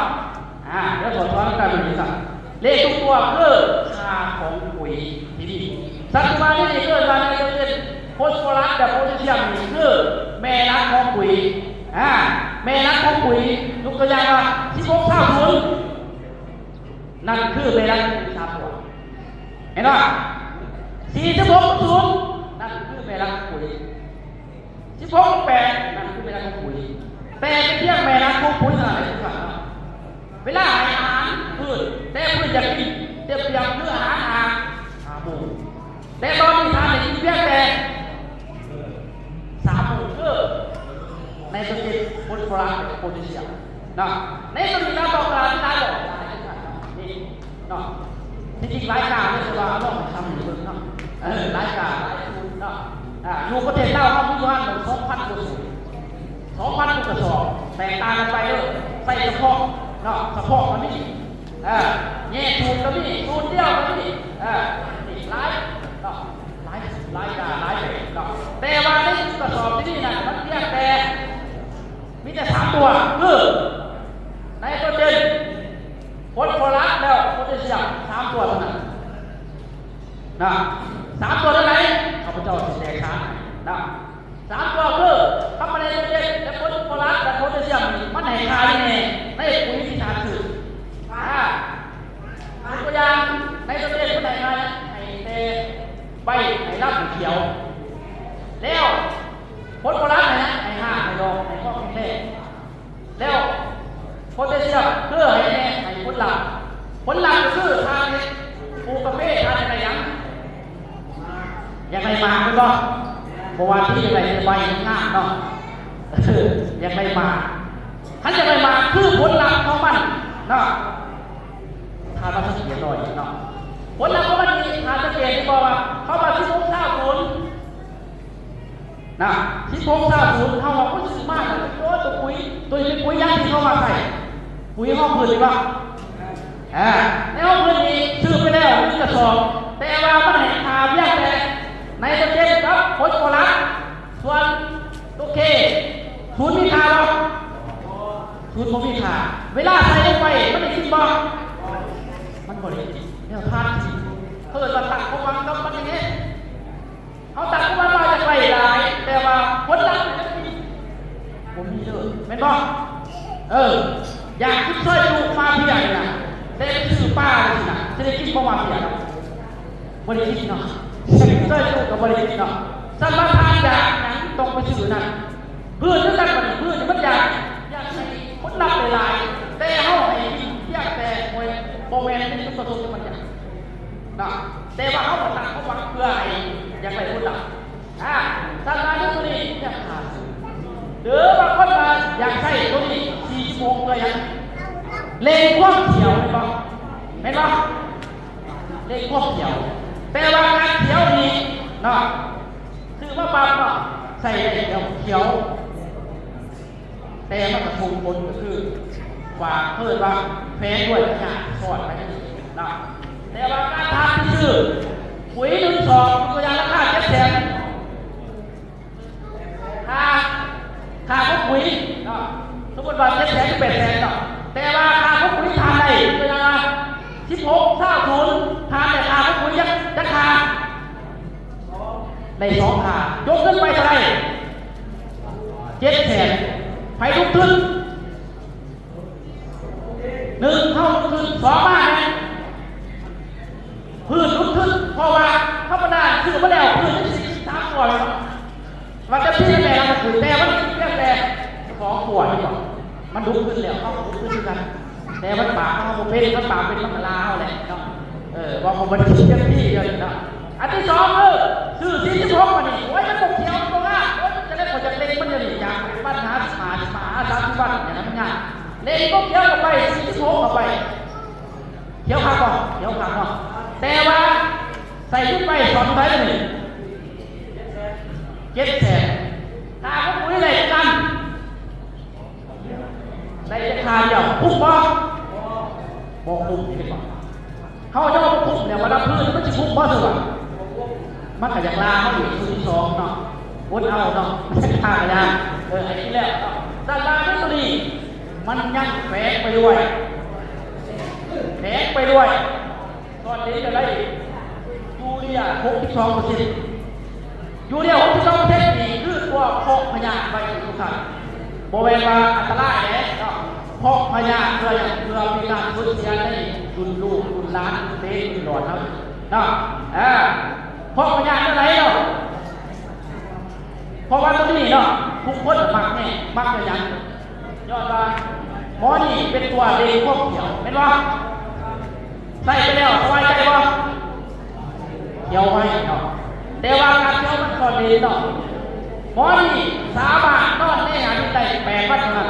ອ່າ ດຽວຂໍທວນກັນອີກຄັ້ງ ເລກທຸກຕົວຄືຄ່າຂອງປຸຍທີ່ນີ້. ສັດຈຸບັນນີ້ເອີ້ນວ່າໄນໂຕຣເຈນ, ໂຟສຟໍຣັສ ແລະ ໂພແທສຊຽມ ນີ້ຄືແມ່ຫຼັກຂອງປຸຍ. ອ່າ ແມ່ຫຼັກຂອງປຸຍ ຍົກຕົວຢ່າງວ່າ ສິບຫົກ ຊາວ ສູນ ນັ້ນຄືແມ່ຫຼັກຂອງປຸຍສາມຕົວ. ເຫັນບໍ່? ສີ່ສິບຫົກ ສູນ ນັ້ນຄືແມ່ຫຼັກຂອງປຸຍ. ສິບຫົກ ແປດ ນັ້ນຄືແມ່ຫຼັກຂອງປຸຍ. ແຕ່ເປັນພຽງແມ່ຫຼັກຂອງປຸຍເທົ່ານັ້ນເອງ. ເວລາໃຫ້ອາຫານພືດ ແຕ່ພືດຢາກກິນ ຕຽມ ຕຽມຄືອາຫານຫ້າ ຫ້າໝູ່. ແຕ່ຕອນນີ້ທ່ານໄດ້ກິນພຽງແຕ່ສາມໝູ່ ຄືໄນໂຕຣເຈນ, ໂຟສຟໍຣັສ ແລະ ໂພແທສຊຽມເນາະ. ໃນຕົວນີ້ເນາະ ຕ້ອງການຫຼາຍບໍ່? ຫຼາຍຄືກັນເນາະ. ນີ້ເນາະ ທີ່ຈິງຫຼາຍກາເລີຍ ແຕ່ວ່າເອົາລອງໄປຊຳໃຫ້ເບິ່ງເນາະ. ເອີ ຫຼາຍກາ ຫຼາຍສູດເນາະ. ອ່າ ຢູ່ປະເທດລາວເຮົາມີຢູ່ປະມານສອງພັນກວ່າສູດ ສອງພັນກວ່າກະສອບ ແຕກຕ່າງກັນໄປເດີ. ໃສ່ສະເພາະເນາະ ສະເພາະກໍມີ ເອີ ແຍກສູດກໍມີ ສູດດຽວກໍມີ. ເອີ ຫຼາຍເນາະ ຫຼາຍ ຫຼາຍກາ ຫຼາຍແບບເນາະ. ແຕ່ວ່າໃນກະສອບທີ່ນີ້ນະ ມັນພຽງແຕ່ ມີແຕ່ສາມຕົວ ຄືໄນໂຕຣເຈນ, ໂຟສຟໍຣັສ ແລ້ວໂພແທສຊຽມ ສາມຕົວເທົ່ານັ້ນນະ. ສາມຕົວເທົ່າໃດ ຂ້າພະເຈົ້າຊິແຕກສານໃຫ້ນະ. ສາມຕົວຄື ຄຳວ່າໄນໂຕຣເຈນ ແລະ ໂຟສຟໍຣັສ ແລະ ໂພແທສຊຽມ ນີ້ ມັນໃຫ້ຄ່າຫຍັງແດ່ໃນປຸຍທີ່ທ່ານຊື້? ອ່າ ຍົກຕົວຢ່າງ ໄນໂຕຣເຈນ ມັນໃຫ້ຄ່າຫຍັງ? ໃຫ້ແຕ່ໃບ ໃຫ້ລຳຂຽວ. ແລ້ວ ໂຟສຟໍຣັສ ໃຫ້ຫຍັງ? ໃຫ້ຮາກ ໃຫ້ດອກ ໃຫ້ຄວາມແຂງແຮງ. ແລ້ວໂພແທສຊຽມຄືໃຫ້ແມ່ ໃຫ້ຜົນລາກ. ຜົນລາກກໍຄືທ່ານເຮັດ ປູກກາເຟ ທ່ານຢາກໄດ້ຫຍັງ? ຢາກໄດ້ໝາກແມ່ນບໍ່? ບໍ່ວ່າທີ່ຢາກໄດ້ແຕ່ໃບງາມເນາະ ຢາກໄດ້ໝາກ. ຄັນຢາກໄດ້ໝາກຄືຜົນລາກຂອງມັນເນາະ. ທ່ານມາສັງເກດໜ້ອຍເນາະ ຜົນລາກຂອງມັນນີ້ ທ່ານສັງເກດເຫັນບໍ່ວ່າ ເຂົາວ່າສິບຫົກ ຊາວ ສູນ ນະ ສິບຫົກ ຊາວ ສູນ ເຮົາວ່າ ໂອ້ຍ ຊື້ມາແລ້ວ ໂອ້ ຕົວປຸຍ ຕົວນີ້ເປັນປຸຍຫຍັງທີ່ເຂົາມາໃສ່? ປຸຍຮອງພື້ນນີ້ບໍ່? ອ່າ ໃນຮອງພື້ນນີ້ຊື້ໄປແລ້ວໜຶ່ງກະສອບ ແຕ່ວ່າມັນໃຫ້ຄ່າພຽງແຕ່ໄນໂຕຣເຈນກັບໂຟສຟໍຣັສ. ສ່ວນຕົວເຄ ສູນມີຄ່າບໍ່? ສູນບໍ່ມີຄ່າ. ເວລາໃສ່ລົງໄປ ມັນໄດ້ກິນບໍ່? ມັນບໍ່ໄດ້ກິນ. ແນວທາງທີ່ເພິ່ນວ່າຕັ້ງຄວາມຫວັງກັບມັນນີ້ ເຮົາຕັ້ງຄວາມໝາຍວ່າຢາກໄດ້ຫຼາຍ ແຕ່ວ່າຜົນລັບມັນບໍ່ມີເລີຍ ແມ່ນບໍ່? ເອີ ຢາກກິນຊອຍຈຸມາເຟຍນີ້ນະ ແຕ່ໄປຊື້ປາຈັ່ງຊີ້ນະ ຊິໄດ້ກິນບໍ່ມາເຟຍ? ບໍ່ໄດ້ກິນເນາະ. ຊອຍຈຸກໍບໍ່ໄດ້ກິນເນາະ. ສຳລັບທ່ານຢາກຫຍັງຕ້ອງໄປຊື້ນັ້ນ. ພືດຄືກັນ ບາດນີ້ພືດມັນຢາກ ຢາກໃຫ້ຜົນລັບຫຼາຍໆ ແຕ່ເຮົາໃຫ້ກິນພຽງແຕ່ ບໍ່ແມ່ນໃນຈຸດປະສົງທີ່ມັນຢາກເນາະ. ແຕ່ວ່າເຮົາກໍຕັ້ງຄວາມຫວັງເພື່ອໃຫ້ຢາກໄດ້ຜົນລັບ. ອ່າ ສຳລັບໂຕນີ້ຢາກຫາຊື້ ຫຼືບາງຄົນວ່າຢາກໃຊ້ໂຕນີ້ ສີ່ສິບຫົກ ເພື່ອຫຍັງ? ເລັ່ງຄວາມຂຽວ ແມ່ນບໍ່? ແມ່ນບໍ່? ເລັ່ງຄວາມຂຽວ. ແຕ່ວ່າການຂຽວນີ້ເນາະ ຊື້ມາປັບເນາະ ໃຊ້ໄດ້ຂຽວ ຂຽວ ແຕ່ມັນກະສົ່ງຜົນ ກໍຄືວ່າເພິ່ນວ່າແຝງດ້ວຍພະຍາດຊອດໄປເນາະ. ແຕ່ວ່າການທານທີ່ຊື້ປຸຍໜຶ່ງສອບ ຍົກຕົວຢ່າງລາຄາເຈັດແສນ ຄ່າ ຄ່າຂອງປຸຍເນາະ ສົມມຸດວ່າເຈັດແສນ ຫຼື ແປດແສນເນາະ ແຕ່ວ່າຄ່າຂອງປຸຍທານໄດ້ ຍົກຕົວຢ່າງວ່າສິບຫົກ ຊາວ ສູນ ທານໄດ້ຄ່າຂອງປຸຍຈັກ ຈັກຄ່າ? ໄດ້ສອງຄ່າ. ຈົບເງິນໄປເທົ່າໃດ? ເຈັດແສນ. ໃຜລົງທຶນ? ສອງມາແມ່ນພືດຫຼຸດທຶນ ເພາະວ່າທຳມະດາຊື້ມາແລ້ວ ພືດມັນຊິກິນສາມຕົວແມ່ນບໍ່? ວ່າແຕ່ພີແມ່ລະມັນຂຶ້ນ ແຕ່ມັນກິນພຽງແຕ່ສອງຕົວນີ້ບໍ່? ມັນດຸຂຶ້ນແລ້ວ ເຮົາກໍດຸຂຶ້ນຄືກັນ ແຕ່ມັນປາກເຮົາບໍ່ເປັນ ຄັນປາກເປັນມັນກໍລາເຮົາແຫຼະເນາະ. ເອີ ເວົ້າກໍບໍ່ໄດ້ເຕັມທີ່ເລີຍເນາະ. ອັນທີສອງຄື ຊື້ສີ່ສິບຫົກ ບາດນີ້ ໂອ້ຍ ມັນບໍ່ຂຽວ ມັນບໍ່ງາມ ໂອ້ຍ ມັນຈະໄດ້ ຂ້ອຍຢາກເລັງມັນດຽວນີ້ ຢາກປັນຫາສິບຫ້າ ສິບຫ້າ ສາມສິບວັນ ຢ່າງນັ້ນມັນຍາກ ເລັງບໍ່ຂຽວເຂົ້າໄປ ສີ່ສິບຫົກ ເຂົ້າໄປ ຂຽວຄັກບໍ່? ຂຽວຄັກເນາະ. ແຕ່ວ່າໃສ່ເງິນໄປສອນໄປນີ້ ເຈັດແສນ ຄ່າຂອງປຸ໋ຍໄດ້ລ້ານ ໄດ້ແຕ່ຄ່າດຽວ ຄຸ້ມບໍ່? ບໍ່ຄຸ້ມ ເຫັນບໍ່? ເຮົາຈະເວົ້າບໍ່ຄຸ້ມແລ້ວ ວ່າລະພື້ນມັນຊິຄຸ້ມບໍ່? ຖືວ່າມັນກໍຢາກລາເຮົາອີກ ຊຸດທີສອງເນາະ ອົດເອົາເນາະ ຄ່າກະຢ່າ ເອີ ໃຫ້ກິນແລ້ວເນາະ. ສະນັ້ນລາເຮັດໂຕນີ້ ມັນຍັງແຝງໄປດ້ວຍ ແຝງໄປດ້ວຍ ຕອນນີ້ຈະໄດ້ຢູເຣຍຫົກສິບສອງເປີເຊັນ ຢູເຣຍຫົກສິບສອງເປີເຊັນນີ້ຄືຕົວເພາະພະຍາດໄວທີ່ສຸດທ້າຍ ບໍ່ແມ່ນວ່າອັນຕະລາຍເດ້ເນາະ ເພາະພະຍາດເພື່ອຫຍັງ? ເພື່ອເປັນການສູນເສຍໃນລຸ້ນລູກລຸ້ນຫຼານ ລຸ້ນເຕະລຸ້ນຫຼອນເຮົາເນາະ. ເອີ ເພາະພະຍາດແນວໃດເນາະ? ເພາະວ່າໂຕນີ້ເນາະ ທຸກຄົນມັກແຮງ ມັກເປັນຫຍັງ? ຍ້ອນວ່າໝໍນີ້ເປັນຕົວເລັ່ງຄວາມຂຽວ ແມ່ນບໍ່? ໃຊ້ໄປແລ້ວສະບາຍໃຈບໍ່? ຂຽວໄວເນາະ ແຕ່ວ່າການຂຽວມັນກໍເດັ່ນເນາະ. ໝໍນີ້ສາມາດນອນໃນອາທິດໄດ້ແປດວັນເທົ່ານັ້ນ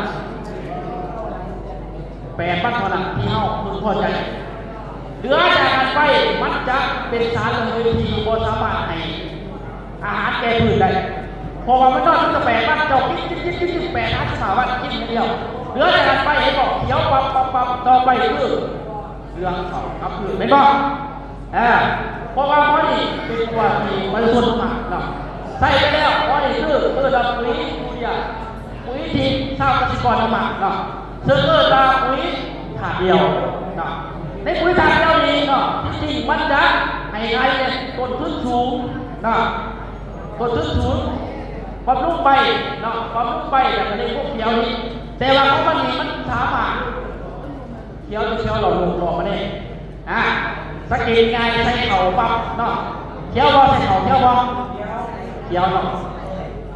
ແປດວັນເທົ່ານັ້ນທີ່ເຮົາເພິ່ງພໍໃຈ. ເຫຼືອຈາກນັ້ນໄປ ມັນຈະເປັນສານລະເຫຍທີ່ບໍ່ສາມາດໃຫ້ອາຫານແກ່ພືດໄດ້ ເພາະວ່າມັນນອນແຕ່ແປດວັນ ເຈົ້າກິນ ກິນ ກິນ ກິນ ກິນ ແປດ ຫ້າ ສິບຫ້າວັນ ກິນມື້ດຽວ. ເຫຼືອຈາກນັ້ນໄປ ເຫັນບໍ່ ຂຽວປັບ ປັບ ປັບ ຕໍ່ໄປຄືເຫຼືອງເຂົ້າກັບພືດ ແມ່ນບໍ່? ເອີ ເພາະວ່າໝໍນີ້ເປັນຕົວທີ່ປະຊາຊົນມັກເນາະ ໃຊ້ໄປແລ້ວ ໝໍນີ້ຄື ເອີ້ນວ່າປຸ໋ຍຢູເຣຍ ປຸ໋ຍທີ່ຊາວກະສິກອນເຮົາມັກເນາະ ເຊິ່ງເອີ້ນວ່າປຸ໋ຍທາດດຽວເນາະ. ໃນປຸ໋ຍທາດດຽວນີ້ເນາະ ທີ່ຈິງມັນຈະໃຫ້ໄຮ່ເປັນຕົ້ນທຶນສູງເນາະ ຕົ້ນທຶນສູງ ບຳລຸງໃບເນາະ ບຳລຸງໃບ ແລ້ວກໍເລັງພວກຂຽວນີ້ ແຕ່ວ່າຂອງມັນນີ້ມັນສາມາດຂຽວແຖວໆ ລອບໂລກ ລອບມາແດ່ ອາ ສັງເກດງ່າຍ ໃສ່ເຂົ້າປັບເນາະ ຂຽວບໍ່? ໃສ່ເຂົ້າຂຽວບໍ່? ຂຽວເນາະ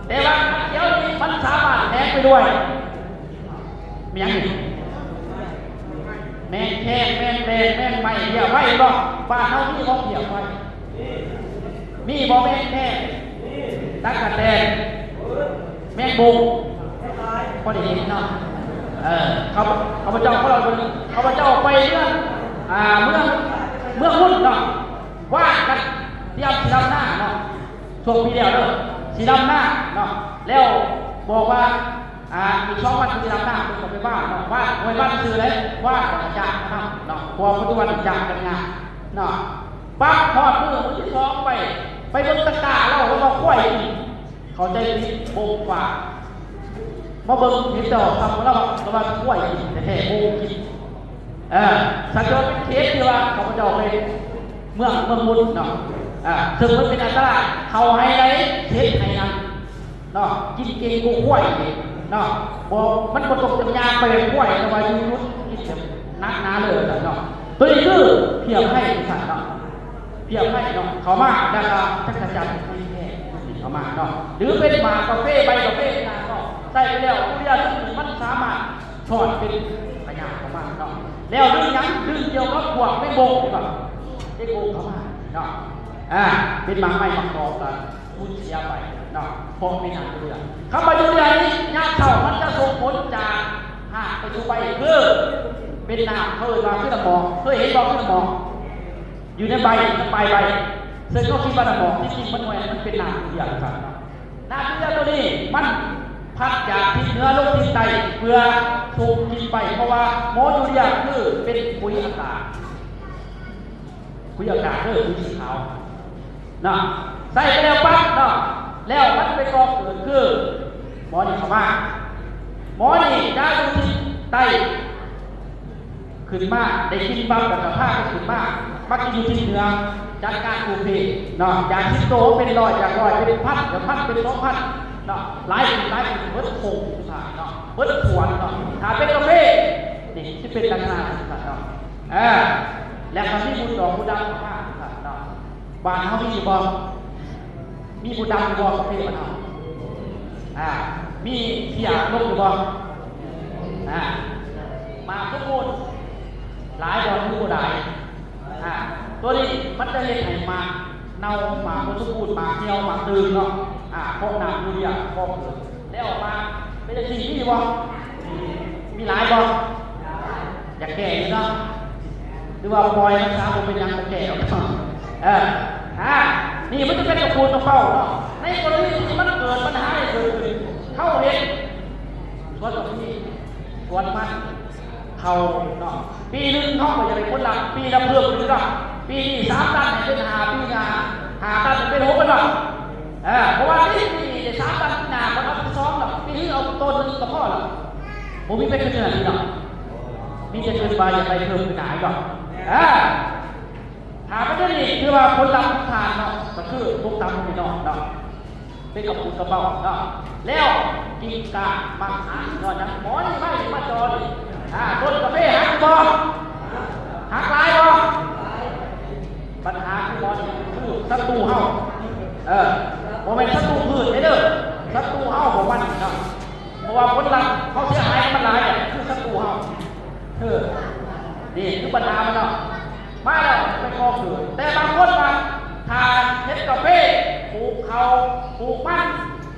ແຕ່ວ່າຂຽວນີ້ມັນສາມາດແຝງໄປດ້ວຍ ແມ່ນຫຍັງນີ້? ແມງແຄງ ແມງແດງ ແມງໄມ້ ເພຍໄຟບໍ່? ບ້ານເຮົາມີບໍ່ເພຍໄຟ? ມີບໍ່ແມງແຄງ? ຕັກກະແຕນ ແມງບົງ ພໍໄດ້ເຫັນເນາະ. ເອີ ຂ້າພະເຈົ້າ ຂ້າພະເຈົ້າໄປເມືອງ ອ່າ ເມືອງ ເມືອງຮຸນເນາະ ວ່າງກັນ ຕຽມຊິດຳນາເນາະ ຊ່ວງປີແລ້ວເດີ ຊິດຳນາເນາະ ແລ້ວບອກວ່າ ອ່າ ອີກສອງວັນຊິດຳນາ ເພິ່ນກໍໄປຫວ່ານເນາະ ຫວ່ານ ບໍ່ແມ່ນຫວ່ານຊື່ເດ້ ຫວ່ານແລ້ວກໍຈ້າງນຳເນາະ ເພາະວ່າປັດຈຸບັນຈ້າງກັນຍາກເນາະ. ປັບຮອດມື້ ມື້ທີສອງໄປ ໄປເບິ່ງຕະກ້າລາວ ລາວວ່າຄວາຍກິນ ເຂົ້າໃຈຜິດ ບົງກວ່າ ມາເບິ່ງເຫັນແຕ່ວ່າ ລາວວ່າຄວາຍກິນແທ້ໆ ບົງກິນ. ເອີ ສະເທື່ອເປັນເຂດທີ່ວ່າຂ້າພະເຈົ້າໄປເມືອງ ເມືອງມຸດເນາະ ເຊິ່ງມັນເປັນອັນຕະລາຍ ເຂົ້າໄຮ່ໃດເຂດໄຮ່ນັ້ນເນາະ ກິນເກັ່ງກວ່າຄວາຍອີກເນາະ ບໍ່ ມັນບໍ່ຕົກຈາກຍ່າງໄປແບບຄວາຍ ແຕ່ວ່າຢູ່ຈຸດກິນແບບໜັກໜາເລີຍວ່າຊັ້ນເນາະ. ໂຕນີ້ຄືເພຍໄພວ່າຊັ້ນເນາະ ເພຍໄພເນາະ ເຂົ້າມາ ແລ້ວກໍຈັກກະຈັ່ນ ເຂົ້າມາເນາະ ຫຼືເປັນໝາກກາເຟ ໃບກາເຟຕ່າງໆເນາະ ໃສ່ໄປແລ້ວ ຢູເຣຍນີ້ມັນສາມາດ ຊອດເປັນພະຍາດຂອງມັນເນາະ ແລ້ວດຶງຫຍັງ ດຶງກ່ຽວກັບພວກແມງບົງ ເຫັນບໍ່ ເອັກໂອເຂົ້າມາເນາະ ອ່າ ເປັນໝາກໄມ້ໝາກຕອກກໍສູນເສຍໄປເນາະ ເພາະມີນ້ຳຢູ່ເຮືອນ. ຄຳວ່າຢູ່ເຮືອນນີ້ ຍາມເຊົ້າມັນຈະສົ່ງຜົນຈາກຮາກໄປສູ່ໃບ ຄືເປັນນ້ຳ ເຂົາເອີ້ນວ່າຄືນ້ຳໝອກ ເຄີຍເຫັນບໍ່ ຄືນ້ຳໝອກ ຢູ່ໃນໃບ ໃນປາຍໃບ ເຊິ່ງເຂົາຄິດວ່ານ້ຳໝອກ ທີ່ຈິງມັນບໍ່ແມ່ນ ມັນເປັນນ້ຳຢູ່ເຮືອນ ວ່າຊັ້ນເນາະ. ນ້ຳຢູເຣຍໂຕນີ້ມັນພັດຈາກທິດເໜືອລົງທິດໃຕ້ ເພື່ອສົ່ງກິນໄປ ເພາະວ່າໝໍຢູເຣຍຄືເປັນປຸ໋ຍອາກາດ ປຸ໋ຍອາກາດເດີ ປຸ໋ຍສີຂາວເນາະ ໃສ່ໄປແລ້ວປັບເນາະ ແລ້ວມັນໄປກໍ່ເກີດຄືໝໍນີ້ເຂົ້າມາ ໝໍນີ້ຈະຢູ່ທິດໃຕ້ ຂຶ້ນມາ ໄດ້ກິນບັບແລ້ວກໍພາກັນຂຶ້ນມາ ມາກິນຢູ່ທິດເໜືອ ຈັດການປູເພເນາະ ຈາກສິບໂຕເປັນຮ້ອຍ ຈາກຮ້ອຍເປັນພັນ ຈາກພັນເປັນສອງພັນເນາະ ຫຼາຍຂຶ້ນ ຫຼາຍຂຶ້ນ ເບິດໂຄງສຸດທ້າຍເນາະ ເບິດສວນເນາະ. ຖ້າເປັນກາເຟ ນີ້ຊິເປັນລັກສະນະຈັ່ງຊັ້ນເນາະ ເອີ ແລ້ວກໍມີບຸນດອກບຸນດຳມາເນາະ. ບ້ານເຮົາມີຢູ່ບໍ່? ມີບຸນດຳຢູ່ບໍ່ປະເທດບ້ານເຮົາ? ອ່າ ມີເພຍລົງຢູ່ບໍ່? ອ່າ ໝາກສົມບູນຫຼາຍບໍ່ ຫຼືບໍ່ຫຼາຍ? ອ່າ ຕົວນີ້ມັນຈະເຮັດໃຫ້ໝາກເນົ່າ ໝາກບໍ່ສົມບູນ ໝາກຫ່ຽວ ໝາກຕື່ນເນາະ. ອ່າ ເພາະນ້ຳຢູເຣຍບໍ່ເກີນ ແລ້ວໝາກເປັນຈັ່ງຊີ້ມີບໍ່? ມີຫຼາຍບໍ່? ຢາກແກ້ຢູ່ເນາະ ຫຼືວ່າປ່ອຍມັນຊະ ບໍ່ເປັນຫຍັງ ບໍ່ແກ້ດອກເນາະ. ເອີ ອ່າ ນີ້ມັນຈະເປັນກະປູນກະເປົາເນາະ. ໃນກໍລະນີທີ່ມັນເກີດບັນຫາໃດເກີດຂຶ້ນ ເຮົາເຮັດສວນບັກມີ ສວນມັນ ເຂົ້າເນາະ ປີໜຶ່ງເຮົາກໍຢາກໄດ້ຜົນລັບ ປີລະເພີ່ມຂຶ້ນເນາະ. ປີນີ້ສາມຕັນໃຫ້ເປັນຫ້າ ປີໜ້າຫ້າຕັນໃຫ້ເປັນຫົກເນາະ. ເອີ ເພາະວ່າປີນີ້ໄດ້ສາມຕັນ ປີໜ້າກໍເອົາສອງດອກ ປີນີ້ເອົາໂຕໜຶ່ງກໍພໍລະ ບໍ່ມີໄປຂຶ້ນເໜືອນີ້ດອກ. ມີແຕ່ຄິດວ່າຢາກໄດ້ເພີ່ມຂຶ້ນໜ້າອີກດອກ. ເອີ ຖ້າເປັນແນວນີ້ ຖືວ່າຜົນລັບຂອງທ່ານເນາະ ກໍຄືຕົກຕ່ຳລົງໄປເນາະ ເປັນກະປູນກະເປົາເນາະ. ແລ້ວກິ່ງກ້າໝາກຫາຍອດຫຍັງ ໝໍນີ້ໄວ້ມາຈໍນີ້. ອ່າ ຕົ້ນກາເຟຫັກບໍ່? ຫັກຫຼາຍບໍ່? ບັນຫາຄືໝໍນີ້ຄືສັດຕູເຮົາ. ເອີ ບໍ່ແມ່ນສັດຕູພືດເດີ ສັດຕູເຮົາຂອງມັນເນາະ. ເພາະວ່າຜົນລັບເຮົາເສຍຫາຍມັນຫຼາຍ ຄືສັດຕູເຮົາ. ເອີ ນີ້ຄືບັນຫາມັນເນາະ. ມາແລ້ວໄປກໍຄື ແຕ່ບາງຄົນວ່າ ຖ້າເຮັດກາເຟ ປູກເຂົ້າ ປູກມັນ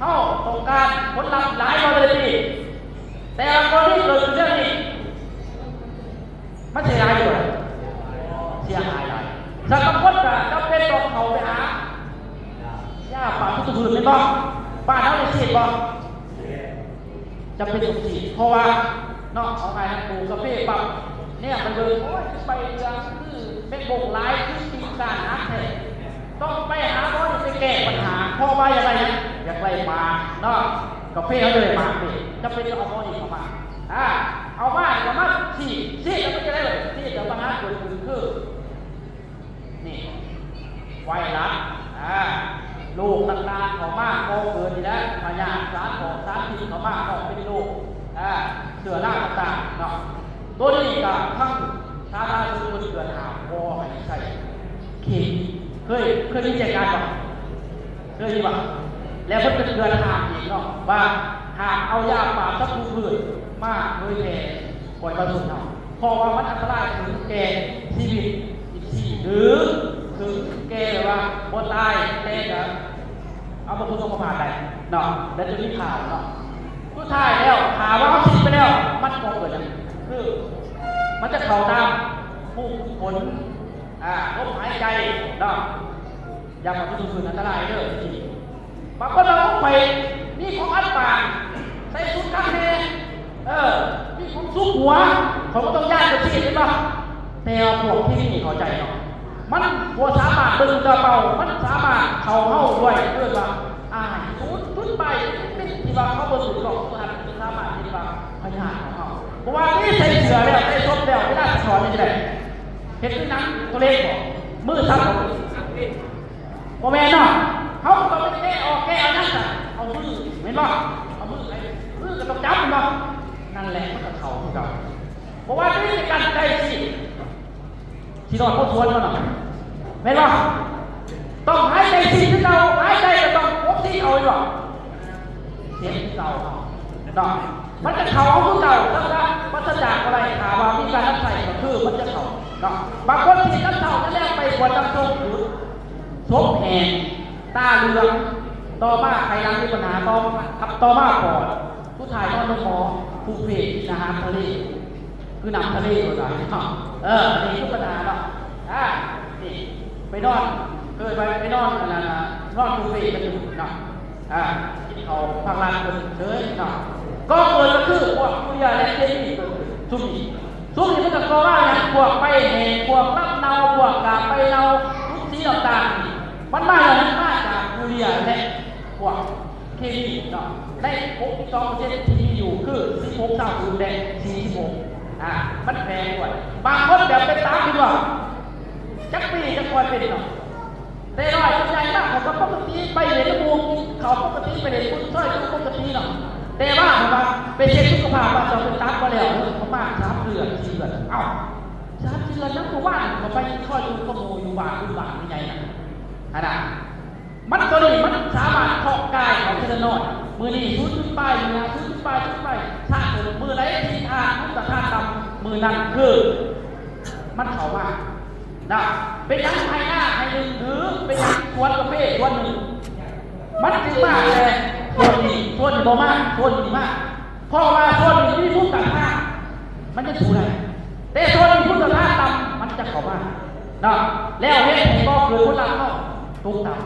ເຮົາຕ້ອງການຜົນລັບຫຼາຍກວ່າແຕ່ລະປີ. ແຕ່ວ່າກໍລະນີເກີດຂຶ້ນແນວນີ້ ມັນເສຍຫາຍຢູ່ ເສຍຫາຍຫຼາຍ. ສຳລັບຄົນກໍຈຳເປັນຕ້ອງເຂົ້າໄປຫາຢາປາບສັດຕູພືດແມ່ນບໍ່? ບ້ານເຮົາໄດ້ສີດບໍ່? ຈຳເປັນຕ້ອງສີດ ເພາະວ່າເນາະ ເອົາງ່າຍນະ ປູກກາເຟປັບ ແນມໄປເບິ່ງ ໂອ້ຍ ໃບເຫຼືອງ ຄືແມງບົງຫຼາຍ ຄືກິ່ງກ້າຫັກແທ້. ຕ້ອງໄປຫາໝໍນີ້ໄປແກ້ບັນຫາ ເພາະວ່າຢາກໄດ້ຫຍັງ? ຢາກໄດ້ໝາກເນາະ ກາເຟເຮົາຈະໄດ້ໝາກເດ້. ຈຳເປັນຕ້ອງເອົາໝໍນີ້ເຂົ້າມາ ອ່າ ເອົາມາແລ້ວກໍມາສີດ ສີດແລ້ວມັນຈະໄດ້ ສີດແລ້ວບັນຫາເກີດຂຶ້ນຄື ນີ້ ໄວຣັສ ອ່າ ໂລກຕ່າງໆເຂົ້າມາກໍ່ເກີດນີ້ແຫຼະ ພະຍາດ ສານເພາະສານພິດເຂົ້າມາກໍ່ເປັນໂລກ ອ່າ ເຊື້ອລາຕ່າງໆເນາະ. ໂຕນີ້ກໍທັງສາທາລະນະສຸກເພິ່ນເຕືອນຫ້າມບໍ່ໃຫ້ໃຊ້ເຄມີ. ເຄີຍ ເຄີຍມີແຈ້ງການບໍ່? ເຄີຍມີບໍ່? ແລ້ວເພິ່ນກໍເຕືອນຫ້າມອີກເນາະ ວ່າຫ້າມເອົາຢາປາບສັດຕູພືດມາເຜີຍແຜ່ ປ່ອຍປະຊາຊົນເຮົາ ເພາະວ່າມັນອັນຕະລາຍເຖິງແກ່ຊີວິດອີກສີ່ ຫຼື ເຖິງແກ່ແບບວ່າບໍ່ຕາຍ ແຕ່ກະເອົາມາເພິ່ງເອົາມາພາດໄດ້ເນາະ ແລະ ຈະມີຂ່າວເນາະ. ສຸດທ້າຍແລ້ວ ຖ້າວ່າເຮົາສີດໄປແລ້ວ ມັນກໍເກີດຫຍັງ? ຄືມັນຈະເຂົ້າຕາມພູມຂົນ ອ່າ ລົມຫາຍໃຈເນາະ. ຢາປາບສັດຕູພືດອັນຕະລາຍເດີ. ບາງຄົນວ່າ ໂອ້ ຂ້ອຍມີຂອງອັດປາກ ໃສ່ຊຸດຄັກແນ່ ເອີ ມີຂອງຊຸກຫົວ ຂ້ອຍບໍ່ຕ້ອງຢ້ານ ຈັ່ງຊີ້ແມ່ນບໍ່? ແຕ່ວ່າພວກທີ່ນີ້ເຂົ້າໃຈເນາະ ມັນບໍ່ສາມາດເບິ່ງກະເປົາ ມັນສາມາດເຂົ້າເຮົາດ້ວຍ ເອີ້ນວ່າ ອ່າ ສູນຈຸດໄປ ທີ່ວ່າເຂົາເບິ່ງຢູ່ນອກ ຄືຫັນ ສາມາດເຫັນວ່າພະຍາດຂອງເຮົາ ເພາະວ່າທີ່ໃສ່ເສື້ອແລ້ວ ໃສ່ສົບແລ້ວ ເວລາສະທ້ອນນີ້ແຫຼະ ເຮັດຄືໜັງໂຕເລັກບໍ່? ມືສັບບໍ່? ບໍ່ແມ່ນເນາະ ເຮົາກໍຕ້ອງໄປແກະອອກ ແກະເອົາຫຍັງຊະ ເອົາມືແມ່ນບໍ່? ເອົາມືໄປ ມືກໍຕ້ອງຈັບແມ່ນບໍ່? ນັ້ນແຫຼະ ມັນກໍເຂົ້າຄືເກົ່າ. ບໍ່ວ່າຈະມີການໃກ້ຊິ ຊິຮອດບໍ່ສວນບໍ່ເນາະ ແມ່ນບໍ່? ຕ້ອງຫາຍໃຈຊິຄືເກົ່າ ຫາຍໃຈກໍຕ້ອງອົກຊິເຂົ້າແມ່ນບໍ່? ເສຍຄືເກົ່າເນາະ ມັນຈະເຂົ້າເອົາຄືເກົ່າ ແລ້ວກໍປາສະຈາກບໍ່ໄດ້ ຖ້າວ່າມີການນຳໃຊ້ກໍຄືມັນຈະເຂົ້າເນາະ. ບາງຄົນທີ່ນຳເຂົ້ານັ້ນແລ້ວໄປກວດນຳສົບ ສົບແຫ້ງ ຕາເຫຼືອງ ຕໍ່ມາໄຂຫຼັງມີບັນຫາ ຕໍ່ ຕໍ່ມາປອດ ສຸດທ້າຍນອນໂຮງໝໍ ຜູ້ເພດກິນອາຫານທະເລ ຄືນ້ຳທະເລວ່າຊັ້ນເນາະ. ເອີ ອັນນີ້ຄືບັນຫາເນາະ ອ່າ ນີ້ ໄປນອນ ເກີດໄປ ໄປນອນ ອັນນັ້ນນະ ນອນບຸບເຟກັນຢູ່ເນາະ ອ່າ ກິນເຂົ້າພັກຮ້ານເພິ່ນເສີຍເນາະ. ກໍເກີດກໍຄືພວກຢູເຣຍ ແລະ ເຄມີ ຊຸມນີ້ ຊຸມນີ້ມັນກໍກໍ່ມາຫຍັງ? ພວກໃບແຫ້ງ ພວກລຳເນົ່າ ພວກກາບໃບເນົ່າ ຈຸດສີຕ່າງໆ ມັນມາຫຍັງ? ມາຈາກຢູເຣຍ ແລະ ພວກເຄມີເນາະ. ໃນຫົກສິບສອງເປີເຊັນທີ່ມີຢູ່ຄືສິບຫົກ ຊາວສູນ ແລະ ສີ່ສິບຫົກ ອ່າ ມັນແພງດ້ວຍ. ບາງຄົນແບບເປັນຕາມຢູ່ວ່າ ຈັກປີຈັ່ງຄ່ອຍເປັນເນາະ ແຕ່ນ້ອຍຈົນໃຫຍ່ມາ ເຂົາກໍປົກກະຕິ ໄປເຫຼັ້ນນຳໝູ່ ເຂົາປົກກະຕິ ໄປເຫຼັ້ນບຸນຊອຍຈຸປົກກະຕິເນາະ. ແຕ່ວ່າເຂົາວ່າໄປເຊັກສຸຂະພາບວ່າເຈົ້າເປັນຕັບບໍ່ແລ້ວ ປະມານສາມເດືອນ ສີ່ເດືອນ ເອົ້າ ສາມສີ່ເດື ຕອນນັ້ນກໍວ່າກໍໄປຊ່ອຍຢູ່ກັບໝູ່ຢູ່ບ້ານ ຢູ່ບ້ານໃຫຍ່ໆນະ ອັນນັ້ນ ມັນ ຕົວນີ້ມັນສາມາດເຄາະກາຍເຮົາທີລະໜ້ອຍ ມື້ນີ້ສູນຈຸດປາຍ ມື້ໜ້າສູນຈຸດປາຍ ຈຸດປາຍ ສະສົມ ມື້ໃດທີ່ທາດ ທາດດຳ ມື້ນັ້ນຄືມັນເຂົ້າມານະ. ເປັນຫຍັງໄຮ່ນາໄຮ່ໜຶ່ງ ຫຼື ເປັນຫຍັງສວນກາເຟສວນໜຶ່ງ ມັນຈຶ່ງມາແຕ່ໂຊນນີ້ ໂຊນນີ້ບໍ່ມາ ໂຊນນີ້ມາ ເພາະວ່າໂຊນນີ້ມີພູມຕ້ານທານ ມັນຍັງສູ້ໄດ້ ແຕ່ໂຊນນີ້ພູມຕ້ານທານຕ່ຳ ມັນຈະເຂົ້າມາເນາະ ແລ້ວເຮັດໃຫ້ບໍ່ເກີດຜົນລັບເຮົາຕົກຕ່ຳ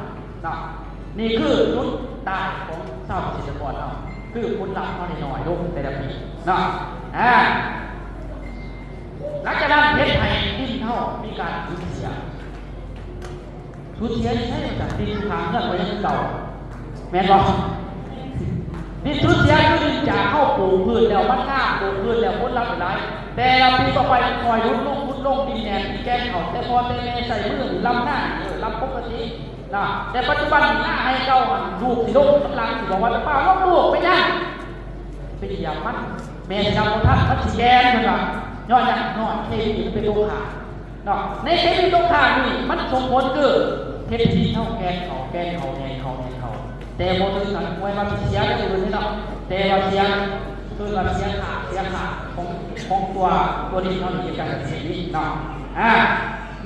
ເນາະ. ນີ້ຄືຈຸດຕາຍຂອງຊາວກະເສດຕະກອນເຮົາ ຄືຜົນລັບເຮົາໄດ້ໜ້ອຍລົງແຕ່ລະປີເນາະ. ອາ ຫຼັງຈາກນັ້ນເຮັດໃຫ້ດິນເຮົາມີການສູນເສຍ ສູນເສຍຢູ່ໃສວ່າຊັ້ນ? ດິນຢູ່ຂ້າງເຮືອນກໍຍັງຄືເກົ່າ ແມ່ນບໍ່? ດິນສູນເສຍຄືດິນຈາກເຮົາປູກພືດແລ້ວມັນງາມ ປູກພືດແລ້ວຜົນລັບຫຼາຍ ແຕ່ລະປີຕໍ່ໄປມັນຄ່ອຍຫຼຸດລົງ ຫຼຸດລົງ ດິນແໜ້ນ ດິນແກ່ນເຂົ້າ ແຕ່ພໍ່ແຕ່ແມ່ໃຊ້ມືລຳນາ ເອີ ລຳປົກກະຕິນະ ແຕ່ປັດຈຸບັນນີ້ນາໃຫ້ເກົ່າຫັ້ນ ລູກຊິລົງ ກຳລັງຊິບອກວ່າ ປ້າລົງລູກ ເປັນຫຍັງ? ໄປຢຽບມັນ ແມ່ຊິລຳບໍ່ທັນ ມັນຊິແກ່ນ ເພິ່ນວ່າ ຍ້ອນຫຍັງ? ຍ້ອນເຄມີມັນເປັນຕົວຂ້າ ເນາະ ໃນເຄມີຕົກຄ້າງນີ້ ມັນສົ່ງຜົນຄືເຮັດໃຫ້ດິນເຮົາແກ່ນເຂົ້າ ແກ່ນເຂົ້າ ແກ່ນເຂົ້າ ແກ່ນເຂົ້າ ແຕ່ບໍ່ເຖິງກັນ ບໍ່ວ່າຊິເສຍແນວອື່ນເດ້ເນາະ ແຕ່ວ່າເສຍ ເອີ້ນວ່າເສຍທາດ ເສຍທາດຂອງ ຂອງຕົວ ຕົວດິນເຮົານີ້ ເຮັດການກະເສດນີ້ເນາະ ອາ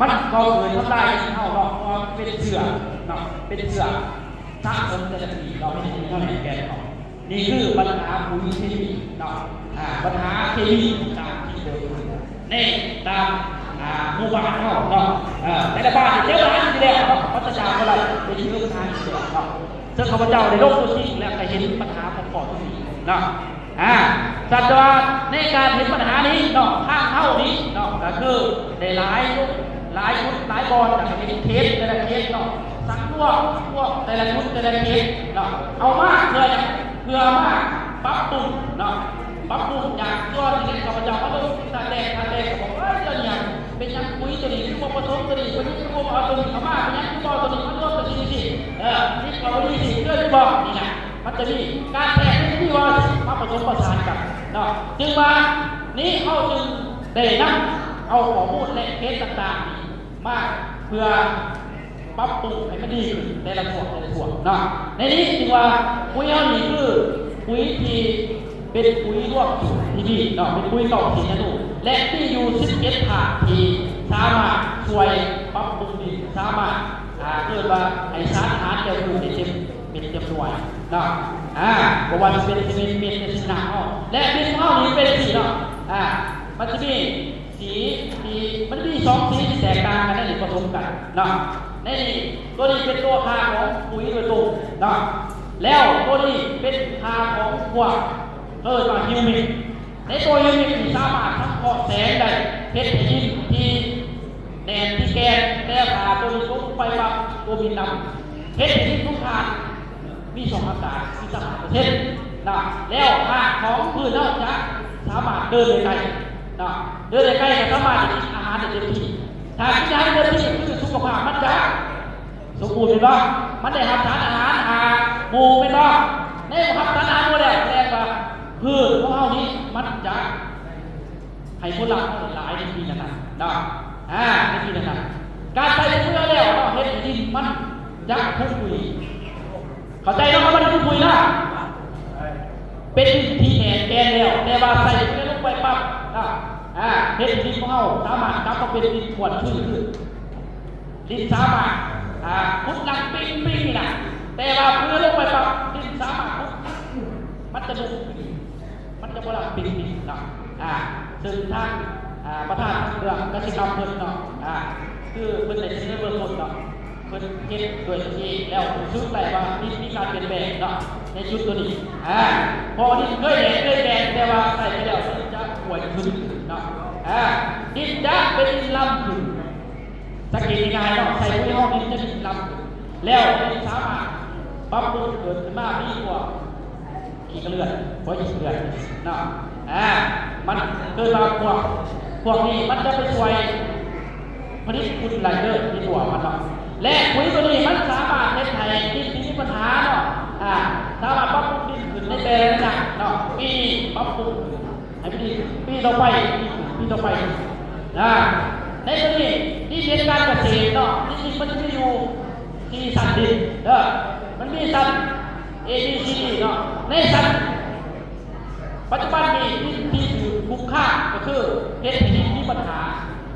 ມັນກໍເກີດທຳລາຍດິນເຮົາເນາະ ເພາະວ່າເປັນເຊື້ອເນາະ ເປັນເຊື້ອສະສົມແຕ່ລະປີເນາະ ເຮັດໃຫ້ດິນເຮົາແໜ້ນແກ່ນເຂົ້າ. ນີ້ຄືບັນຫາປຸຍເຄມີເນາະ ອາ ບັນຫາເຄມີຕ່າງໆທີ່ເກີດຂຶ້ນໃນຕາມ ອາ ໝູ່ບ້ານເຮົາເນາະ ເອີ ແຕ່ລະບ້ານເຈົ້າບ້ານຢູ່ແລ້ວເນາະ ປັດຈັຍບໍ່ໄດ້ໄປເຈີບັນຫາຢູ່ແລ້ວເນາະ ເຊິ່ງຂ້າພະເຈົ້າໄດ້ລົງຕົວຈິງ ແລະ ກໍເຫັນບັນຫາຂອງພໍ່ຕົວນີ້ເນາະ ອາ ສັດວ່າໃນການເຫັນບັນຫານີ້ເນາະ ທາງເຮົານີ້ເນາະ ກໍຄືໄດ້ຫຼາຍ ຫຼາຍຈຸດຫຼາຍບ່ອນ ກໍເຫັນເຂດແຕ່ລະເຂດເນາະ ສັງລວມ ລວມແຕ່ລະຈຸດແຕ່ລະເຂດເນາະ ເອົາມາເພື່ອຫຍັງ? ເພື່ອມາປັບປຸງເນາະ ປັບປຸງຈາກຕົວທີ່ເຫັນຂ້າພະເຈົ້າມາລົງທາດແດງ ທາດແດງກໍບອກ ເອີຍ ເຈົ້ານີ້ເປັນຫຍັງ ປຸຍຕົວນີ້ຄືບໍ່ປະສົມຕົວນີ້ ເປັນຫຍັງຄືບໍ່ເອົາຕົວນີ້ເຂົ້າມາ ເປັນຫຍັງຄືບໍ່ເອົາຕົວນີ້ມາລວມກັນຊີ້ໆ ເອີ ນີ້ກໍບໍ່ດີຊີ້ ເກີດບໍ່ ນີ້ນະ ມັນຈະມີການແທກທີ່ວ່າມາປະສົມປະສານກັນເນາະ ຈຶ່ງວ່ານີ້ເຮົາຈຶ່ງໄດ້ນຳເອົາຂໍ້ມູນ ແລະ ເຂດຕ່າງໆນີ້ມາເພື່ອ ປັບປຸງໃຫ້ມັນດີຂຶ້ນແຕ່ລະພວກ ແຕ່ລະພວກເນາະ ໃນນີ້ຖືວ່າປຸຍເຮົານີ້ຄືປຸຍທີ່ເປັນປຸຍລວມສູດທີ່ດີເນາະ ເປັນປຸຍເກົ້າເຄນາໂນ ແລະ ມີຢູ່ສິບເຈັດທາດທີ່ສາມາດຊ່ວຍປັບປຸງດິນ ສາມາດ ອາ ເອີ້ນວ່າໃຫ້ສານອາຫານແກ່ພືດໄດ້ເຕັມເມັດເຕັມໜ່ວຍເນາະ ອາ ບໍ່ວ່າຈະເປັນຊະນິດເມັດ ຊະນິດນ້ຳເຮົາ ແລະ ດິນຂອງເຮົານີ້ເປັນຈັ່ງຊີ້ເນາະ ອາ ມັນຈະມີ ສີທີ່ມັນມີສອງສີທີ່ແຕກຕ່າງກັນໃນນີ້ປະສົມກັນເນາະ ໃນນີ້ຕົວນີ້ເປັນຕົວຄ່າຂອງປຸຍໂດຍຕົງເນາະ ແລ້ວຕົວນີ້ເປັນຄ່າຂອງພວກ ເອີ້ນວ່າຮິວມິກ ໃນຕົວຮິວມິກນີ້ສາມາດສັງເຄາະແສງໄດ້ ເຮັດໃຫ້ດິນທີ່ແໜ້ນທີ່ແກ່ນ ແຕ່ຖ້າຕົວນີ້ຕົກລົງໄປປັບ ຕົວມິນດຳ ເຮັດໃຫ້ດິນຂອງທ່ານ ມີຊ່ອງອາກາດ ມີສະຫາຍເປີເຊັນນະ ແລ້ວຮາກຂອງພືດເຮົາຈະສາມາດເດີນໄດ້ໄກນະ ເດີນໄດ້ໄກກໍສາມາດຈະກິນອາຫານໄດ້ເຕັມທີ່ ຖ້າກິນອາຫານເຕັມທີ່ຄືສຸຂະພາບມັນຈະສົມບູນແມ່ນບໍ່? ມັນໄດ້ຮັບສານອາຫານຫ້າໝູ່ແມ່ນບໍ່? ໃນຮັບສານອາຫານໝູ່ແລ້ວ ສະແດງວ່າພືດຂອງເຮົານີ້ມັນຈະ ໃຫ້ຜົນລັບເຮົາຫຼາຍໃນປີໜ້າໆເນາະ ອາ ໃນປີໜ້າໆ ການໃສ່ປຸຍແລ້ວເນາະ ເຮັດໃຫ້ດິນມັນຈະພຸ້ນປຸຍ ເຂົ້າໃຈເນາະ ຄຳວ່າພຸ້ນປຸຍນະ ເປັນດິນທີ່ແໜ້ນແກ່ນແລ້ວ ແຕ່ວ່າໃສ່ປຸຍລົງໄປປັບເນາະ ອາ ເຮັດໃຫ້ດິນຂອງເຮົາສາມາດກັບມາເປັນດິນມ່ວນຊື່ນຄືນ ດິນສາມາດ ອາ ຂຸດຫຼັກປິງໆນີ້ນະ ແຕ່ວ່າປຸຍລົງໄປປັບ ດິນສາມາດຂຸດ ມັນຈະນຸ່ມຂຶ້ນ ມັນຈະບໍ່ລັກປິງເນາະ ອາ ເຊິ່ງທາງ ອາ ປະທານທາງເມືອງກະສິກຳເພິ່ນເນາະ ອາ ຄືເພິ່ນໄດ້ສະເໜີເບື້ອງຕົ້ນເນາະ ເພິ່ນເຮັດດ້ວຍຕົນເອງແລ້ວ ຮູ້ສຶກໄດ້ວ່າດິນມີການປ່ຽນແປງເນາະ ໃນຈຸດຕົວນີ້ ອາ ເພາະວ່າດິນເຄີຍແຫ້ງເຄີຍແຫ້ງ ແຕ່ວ່າໃສ່ໄປແລ້ວມັນຈະກວຍຂຶ້ນເນາະ ອາ ດິນຈະເປັນດິນລຳຂຶ້ນ ສັງເກດງ່າຍໆເນາະ ໃສ່ປຸຍເຮົາດິນຈະດິນລຳຂຶ້ນ ແລ້ວດິນສາມາດປັບປຸງເກີດຂຶ້ນມາ ມີພວກ ຂີ້ກະເລື່ອນ ພວກຂີ້ກະເລື່ອນເນາະ ອາ ມັນເກີດມາພວກ ພວກນີ້ມັນຈະໄປຊ່ວຍຜະລິດຝຸ່ນໄລເດີ ໃນຕົວມັນເນາະ ແລະ ປຸຍຕົວນີ້ມັນສາມາດເຮັດໃຫ້ດິນທີ່ມີບັນຫາເນາະ ອາ ສາມາດປັບປຸງດິນຂຶ້ນໃນແຕ່ລະໄລຍະເນາະ ປີນີ້ປັບປຸງຂຶ້ນໃຫ້ມັນດີຂຶ້ນ ປີຕໍ່ໄປດີຂຶ້ນ ປີຕໍ່ໄປດີຂຶ້ນ ອາ ໃນໂຕນີ້ດິນເຮັດການກະເສດເນາະ ທີ່ຈິງມັນຈະມີຢູ່ສີ່ຊັ້ນດິນເດີ ມັນມີຊັ້ນ A B C D ເນາະ ໃນຊັ້ນ ປັດຈຸບັນນີ້ດິນທີ່ຖືກຄຸກຄາມກໍຄືເຮັດໃຫ້ດິນມີບັນຫາ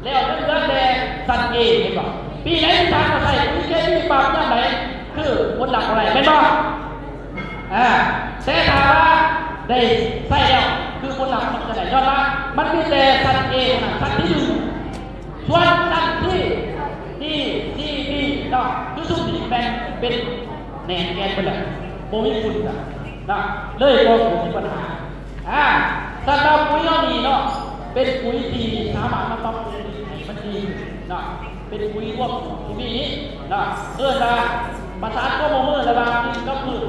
ແລ້ວຍັງເຫຼືອແຕ່ຊັ້ນ A ເຫັນບໍ່? ປີໃດທີ່ທ່ານມາໃສ່ປຸຍເຄມີປັບຍາມໃດ ຄືຜົນລັບບໍ່ໄດ້ແມ່ນບໍ່? ອາ ແຕ່ຖ້າວ່າໄດ້ໃຊ້ແລ້ວ ຄືຜົນລັບມັນຈະໄດ້ ຍ້ອນວ່າມັນມີແຕ່ຊັ້ນ A ເທົ່ານັ້ນ ຊັ້ນທີ່ໜຶ່ງ ສ່ວນຊັ້ນທີ່ D C B ເນາະ ຄືຊຸມນີ້ແມ່ນເປັນແໜ້ນແກ່ນເບິດແລ້ວ ບໍ່ມີຝຸ່ນນະ ເລີຍບໍ່ເກີດມີບັນຫາ. ອາ ສຳລັບປຸຍເຮົານີ້ເນາະ ເປັນປຸຍທີ່ສາມາດມາປັບປຸງດິນໃຫ້ມັນດີເນາະ ເປັນປຸຍລວມທີ່ມີນີ້ເນາະ ເອີ້ນວ່າປະສານຄວາມຮ່ວມມືລະຫວ່າງດິນກັບພືດ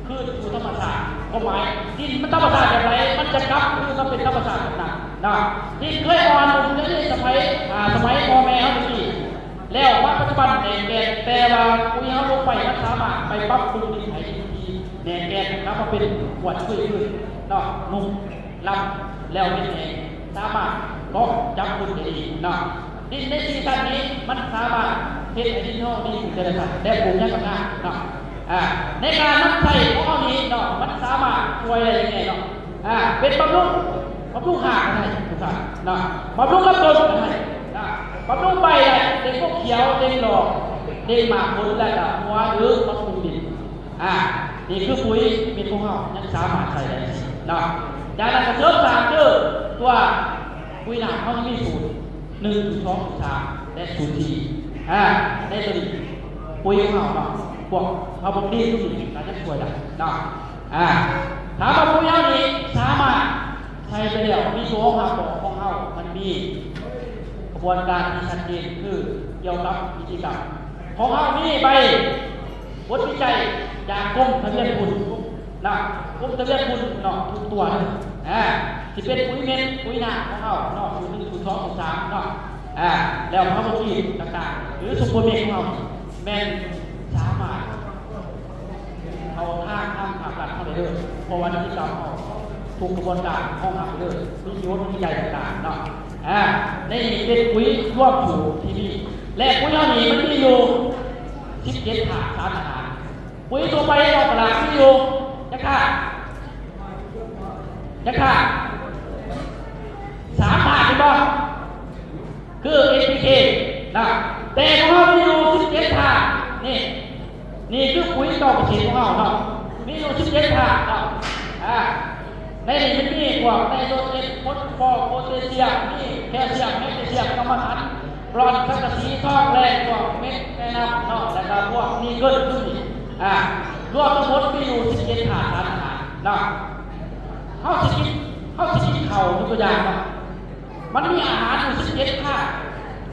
ຄືນສູ່ທຳມະຊາດ. ຄວາມໝາຍ ດິນມັນທຳມະຊາດແບບໃດ ມັນຈະກັບຄືນມາເປັນທຳມະຊາດແບບນັ້ນເນາະ. ດິນເຄີຍອ່ອນນຸ່ມໃນສະໄໝ ອາ ສະໄໝພໍ່ແມ່ເຮົາຕະກີ້ ແລ້ວມາປັດຈຸບັນແໜ້ນແກ່ນ ແຕ່ວ່າປຸຍເຮົາລົງໄປ ມັນສາມາດໄປປັບປຸງດິນໃຫ້ດີ ແໜ້ນແກ່ນ ນຳມາເປັນກວນຄືນເນາະ ນຸ່ມ ລຳ ແລ້ວເຮັດໃຫ້ສາມາດເກາະຈັບຝຸ່ນໄດ້ດີເນາະ. ດິນໃນສີ່ຊັ້ນນີ້ ມັນສາມາດເຮັດໃຫ້ດິນເຮົາດີຂຶ້ນແຕ່ລະຊັ້ນ ແຕ່ປູກຫຍັງກໍງາມເນາະ. ອາ ໃນການນຳໃຊ້ຂອງເຮົານີ້ເນາະ ມັນສາມາດຊ່ວຍໄດ້ແນ່ເນາະ. ອາ ເປັນບຳລຸງ ບຳລຸງຮາກກໍໄດ້ທຸກທ່ານເນາະ ບຳລຸງລຳຕົ້ນກໍໄດ້ເນາະ ບຳລຸງໃບໄດ້ ເດັງພວກຂຽວ ເດັງດອກ ເດັງໝາກຜົນ ແລ້ວກໍຫົວ ຫຼື ບຳລຸງດິນ. ອາ ນີ້ຄືປຸຍເມັດຂອງເຮົາ ຍັງສາມາດໃຊ້ໄດ້ເນາະ. ຈາກນັ້ນກໍເສີມສ້າງຄືຕົວປຸຍນ້ຳ ເຮົາມີສູດໜຶ່ງ ສູດສອງ ສູດສາມ ແລະ ສູດສີ່ ອາ ໃນຕົວນີ້ປຸຍຂອງເຮົາເນາະ ພວກເຮົາບໍ່ດີຕົວນີ້ກໍຍັງຊ່ວຍໄດ້ເນາະ. ອາ ຖາມວ່າປຸຍເຮົານີ້ສາມາດໃຊ້ໄປແລ້ວ ມີຕົວຮອງຮັບບໍ່? ຂອງເຮົາມັນມີຂະບວນການທີ່ຊັດເຈນ ຄືກ່ຽວກັບນິຕິກຳ ຂອງເຮົາມີໃບ ບົດວິໄຈຈາກກົມທະບຽນທຶນນະ ກົມທະບຽນທຶນເນາະ ທຸກຕົວເລີຍ ອາ ຊິເປັນປຸຍເມັດ ປຸຍນ້ຳຂອງເຮົາເນາະ ສູດໜຶ່ງ ສູດສອງ ສູດສາມເນາະ ອາ ແລ້ວເຮົາກໍກີດຕ່າງໆ ຫຼື ຊຸບເປີເມັກຂອງເຮົາ ແມ່ນສາມາດເຂົ້າທາງທາງພາກລັດເຮົາໄດ້ເລີຍ ເພາະວ່ານິຕິກຳເຮົາທຸກຂະບວນການຮອງຮັບໄດ້ເລີຍ ມີບົດວິໄຈຕ່າງໆເນາະ. ອາ ໃນນີ້ເປັນປຸຍລວມສູດທີ່ມີ ແລະ ປຸຍເຮົານີ້ມັນມີຢູ່ສິບເຈັດທາດສານອາຫານ. ປຸຍທົ່ວໄປໃນທ້ອງຕະຫຼາດມີຢູ່ຈັກທາດ? ຈັກທາດ? ສາມທາດ ເຫັນບໍ່? ຄື ເອັນ ພີ ເຄ ນະ ແຕ່ຂອງເຮົາມີຢູ່ສິບເຈັດທາດ. ນີ້ ນີ້ຄືປຸຍເກົ່າເກສຂອງເຮົາເນາະ ມີຢູ່ສິບເຈັດທາດເນາະ. ອາ ໃນນີ້ມັນມີພວກໄນໂຕຣເຈນ ໂຟສຟໍສ ໂພແທດຊຽມ ມີແຄລຊຽມ ແມັກນີຊຽມ ກຳມະຖັນ ບຣອນ ສັງກະສີ ທອງ ແລ ພວກເມັດແມ່ນ້ຳເນາະ ແລ້ວກໍພວກນີເກີນ ຊຸມນີ້ ອາ ລວມທັງໝົດມີຢູ່ສິບເຈັດທາດສານອາຫານເນາະ. ເຮົາຊິກິນ ເຮົາຊິກິນເຂົ້າ ຍົກຕົວຢ່າງເນາະ ມັນມີອາຫານຢູ່ສິບເຈັດທາດ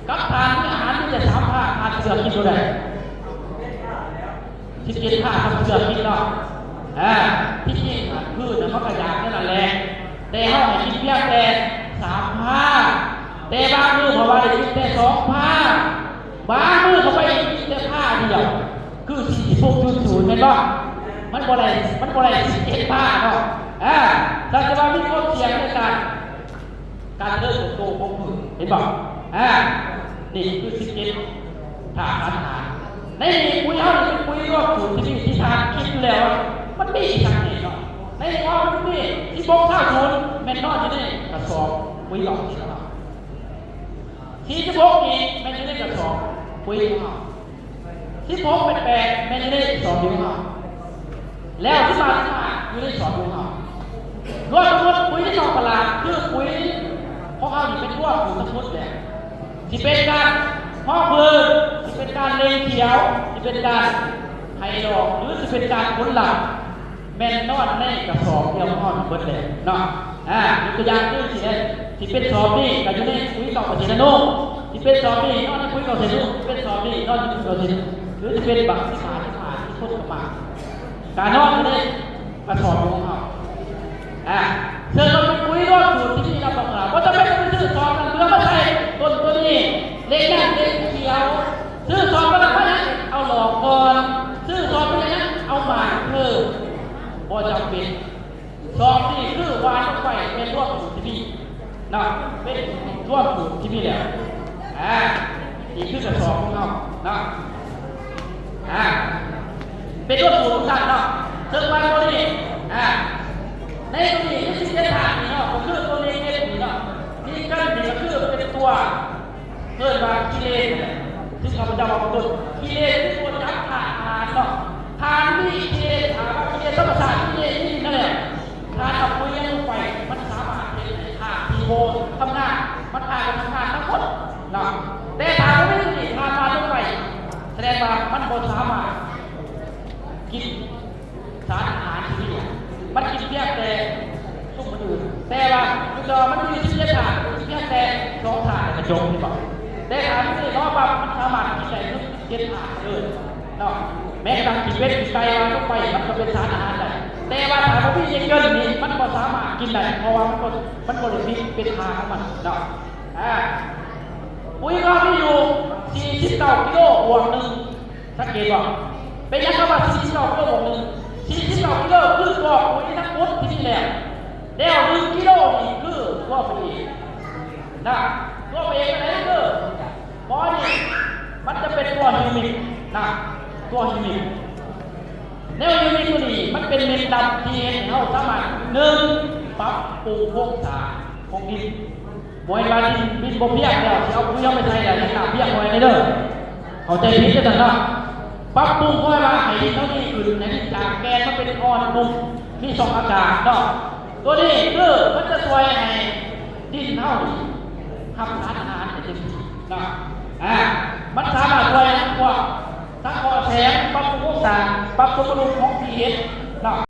ກັບທ່ານມີອາຫານມີແຕ່ສາມທາດ ທ່ານຊິເລືອກກິນຕົວໃດ? ສິບເຈັດທາດ ທ່ານຊິເລືອກກິນເນາະ. ອາ ທີ່ຈິງ ອາ ພືດນະ ມັນກໍຢາກແນວນັ້ນແຫຼະ ແຕ່ເຮົາໃຫ້ກິນພຽງແຕ່ສາມທາດ ແຕ່ບາງມື້ເຂົາວ່າໃຫ້ກິນແຕ່ສອງທາດ ບາງມື້ເຂົາໄປກິນແຕ່ທາດດຽວ ຄື ສີ່ສິບຫົກຈຸດສູນ ແມ່ນບໍ່? ມັນບໍ່ໄດ້ ມັນບໍ່ໄດ້ສິບເຈັດທາດເນາະ. ອາ ສັງເກດວ່າມີຄວາມສ່ຽງໃນການ ການຈະເລີນເຕີບໂຕຂອງພືດ ເຫັນບໍ່? ອາ ນີ້ຄືສິບເຈັດທາດສານອາຫານ. ໃນນີ້ປຸຍເຮົານີ້ເປັນປຸຍລວມສູດທີ່ມີທີ່ທ່ານຄິດຢູ່ແລ້ວວ່າມັນມີອີ່ຫຍັງແນ່ເນາະ. ໃນນີ້ເຮົາມັນມີສິບຫົກ ຊາວສູນ ແມ່ນນອນຢູ່ໃນກະສອບປຸຍເຮົານີ້ເນາະ. ສີ່ສິບຫົກນີ້ແມ່ນຢູ່ໃນກະສອບປຸຍຂອງເຮົາ. ສິບຫົກ ແປດ ແປດ ແມ່ນຢູ່ໃນສອບເດີຂອງເຮົາ ແລ້ວສິບຫ້າ ສິບຫ້າ ຢູ່ໃນສອບເດີຂອງເຮົາ. ລວມທັງໝົດປຸຍໃນທ້ອງຕະຫຼາດ ຄືປຸຍຂອງເຮົານີ້ເປັນລວມຢູ່ທັງໝົດແຫຼະ ຊິເປັນການເພາະພືດ ຊິເປັນການເລັ່ງຂຽວ ຊິເປັນການໃຫ້ດອກ ຫຼື ຊິເປັນການຜົນລັບ ແມ່ນນອນໃນກະສອບດຽວກັບເຮົານີ້ເບິດແລ້ວເນາະ. ອາ ຍົກຕົວຢ່າງຄືຊິເດ້ ຊິເປັນສອບນີ້ກໍຢູ່ໃນປຸຍເກົ່າກະເສດນານຸ ຊິເປັນສອບນີ້ນອນໃນປຸຍເກົ່າກະເສດນານຸ ຊິເປັນສອບນີ້ນອນໃນປຸຍເກົ່າກະເສດນານຸ ຫຼື ຊິເປັນບັກສິບຫ້າ ສິບຫ້າ ສິບຫົກ ກໍມາ ກະນອນຢູ່ໃນກະສອບຂອງເຮົາ. ອາ ເຊິ່ງມັນເປັນປຸຍລວມສູດທີ່ມີລຳບາກຫຼາຍ ບໍ່ຈຳເປັນຕ້ອງໄປຊື້ສອບນັ້ນເພື່ອມາໃສ່ຕົ້ນຕົວນີ້ ເຫຼັກນັ້ນເຫຼັກຂຽວ ຊື້ສອບມາແລ້ວມາຫຍັງ ເອົາຫຼອກກ່ອນ ຊື້ສອບມາຫຍັງ ເອົາໝາກເພີ່ມ ບໍ່ຈຳເປັນ. ສອບນີ້ຄືຫວ່ານລົງໄປເປັນລວມສູດທີ່ມີເນາະ ເປັນລວມສູດທີ່ມີແລ້ວ. ອ່າ ນີ້ຄືກະສອບຂອງເຮົາເນາະ ອ່າ ເປັນຕົວສູນຂອງທ່ານເນາະ ເຊິ່ງວ່າຕົວນີ້ ອ່າ ໃນຕົວນີ້ຄືສິບເຈັດທາດນີ້ເນາະ ກໍຄືຕົວເລກນີ້ເນາະ ນີ້ກັນນີ້ກໍຄືເປັນຕົວ ເອີ້ນວ່າກິເລດ ຊຶ່ງຂ້າພະເຈົ້າເວົ້າເປັນຕົ້ນ ກິເລດຄືຕົວຈັບທາດອາຫານເນາະ ທາດນີ້ກິເລດ ຖາມວ່າກິເລດທຳມະຊາດ ກິເລດນີ້ນັ້ນແຫຼະ ຖ້າເອົາປຸຍຍັງລົງໄປ ມັນສາມາດເຮັດໃຫ້ທາດທີ່ບໍ່ທຳງານ ມັນອາດຈະທຳງານທັງໝົດເນາະ ແຕ່ຖ້າບໍ່ມີຕົວນີ້ທາດອາຫານລົງໄປ ສະແດງວ່າມັນບໍ່ສາມາດກິນ ສານອາຫານທີ່ມີ ມັນກິນພຽງແຕ່ຊຸມອື່ນ ແຕ່ວ່າຄືວ່າມັນມີສິບເຈັດທາດ ກິນພຽງແຕ່ສອງທາດແລ້ວກໍຈົບ ເຫັນບໍ່? ແຕ່ຖ້າມັນມີເນາະ ປັບ ມັນສາມາດກິນໄດ້ເຖິງສິບເຈັດທາດເລີຍເນາະ ແມ້ກະທັ່ງຂີ້ເປັດຂີ້ໄກ່ວ່າລົງໄປ ມັນກໍເປັນສານອາຫານໄດ້ ແຕ່ວ່າຖ້າບໍ່ມີເຢຍເກີນນີ້ ມັນບໍ່ສາມາດກິນໄດ້ ເພາະວ່າມັນບໍ່ ມັນບໍ່ໄດ້ມີເປັນທ່າຂອງມັນເນາະ ອ່າ ປຸຍເຮົາມີຢູ່ສີ່ສິບເກົ້າກິໂລບວກໜຶ່ງ ສັງເກດບໍ່? ເປັນຫຍັງຄຳວ່າສີ່ສິບເກົ້າກິໂລບວກໜຶ່ງ? ສີ່ສິບເກົ້າກິໂລຄືຕົວປຸຍທັງໝົດທີ່ມີແລ້ວ ແລ້ວໜຶ່ງກິໂລນີ້ຄືຕົວປະເອກນະ ຕົວປະເອກອັນໃດຄື ໝໍນີ້ ມັນຈະເປັນຕົວຮີມິກນະ ຕົວຮີມິກ ແນວຮີມິກຕົວນີ້ ມັນເປັນເມັດດຳທີ່ເຮັດໃຫ້ເຮົາສາມາດ ໜຶ່ງ ປັບປຸງໂຄງສ້າງຂອງດິນ ບໍ່ແມ່ນວ່າດິນ ດິນບໍ່ພຽງແລ້ວ ຊິເອົາປຸຍເອົາໄປໃສ່ແລ້ວ ດິນລາບພຽງ ບໍ່ແມ່ນເດີ ເຂົ້າໃຈຜິດຈັ່ງຊັ້ນເນາະ ປັບປຸງ ເພາະວ່າໃຫ້ດິນເຮົາດີຂຶ້ນ ໃຫ້ດິນຈາກແກ່ນມາເປັນອ່ອນນຸ່ມ ມີຊ່ອງອາກາດເນາະ ຕົວນີ້ຄືມັນຈະຊ່ວຍໃຫ້ດິນເຮົານີ້ຮັບສານອາຫານໄດ້ເຕັມທີ່ເນາະ ອ່າ ມັນສາມາດຊ່ວຍພວກສັງເຄາະແສງ ປັບປຸງໂຄງສ້າງ ປັບສົມດຸນຂອງ pH ເນາະ.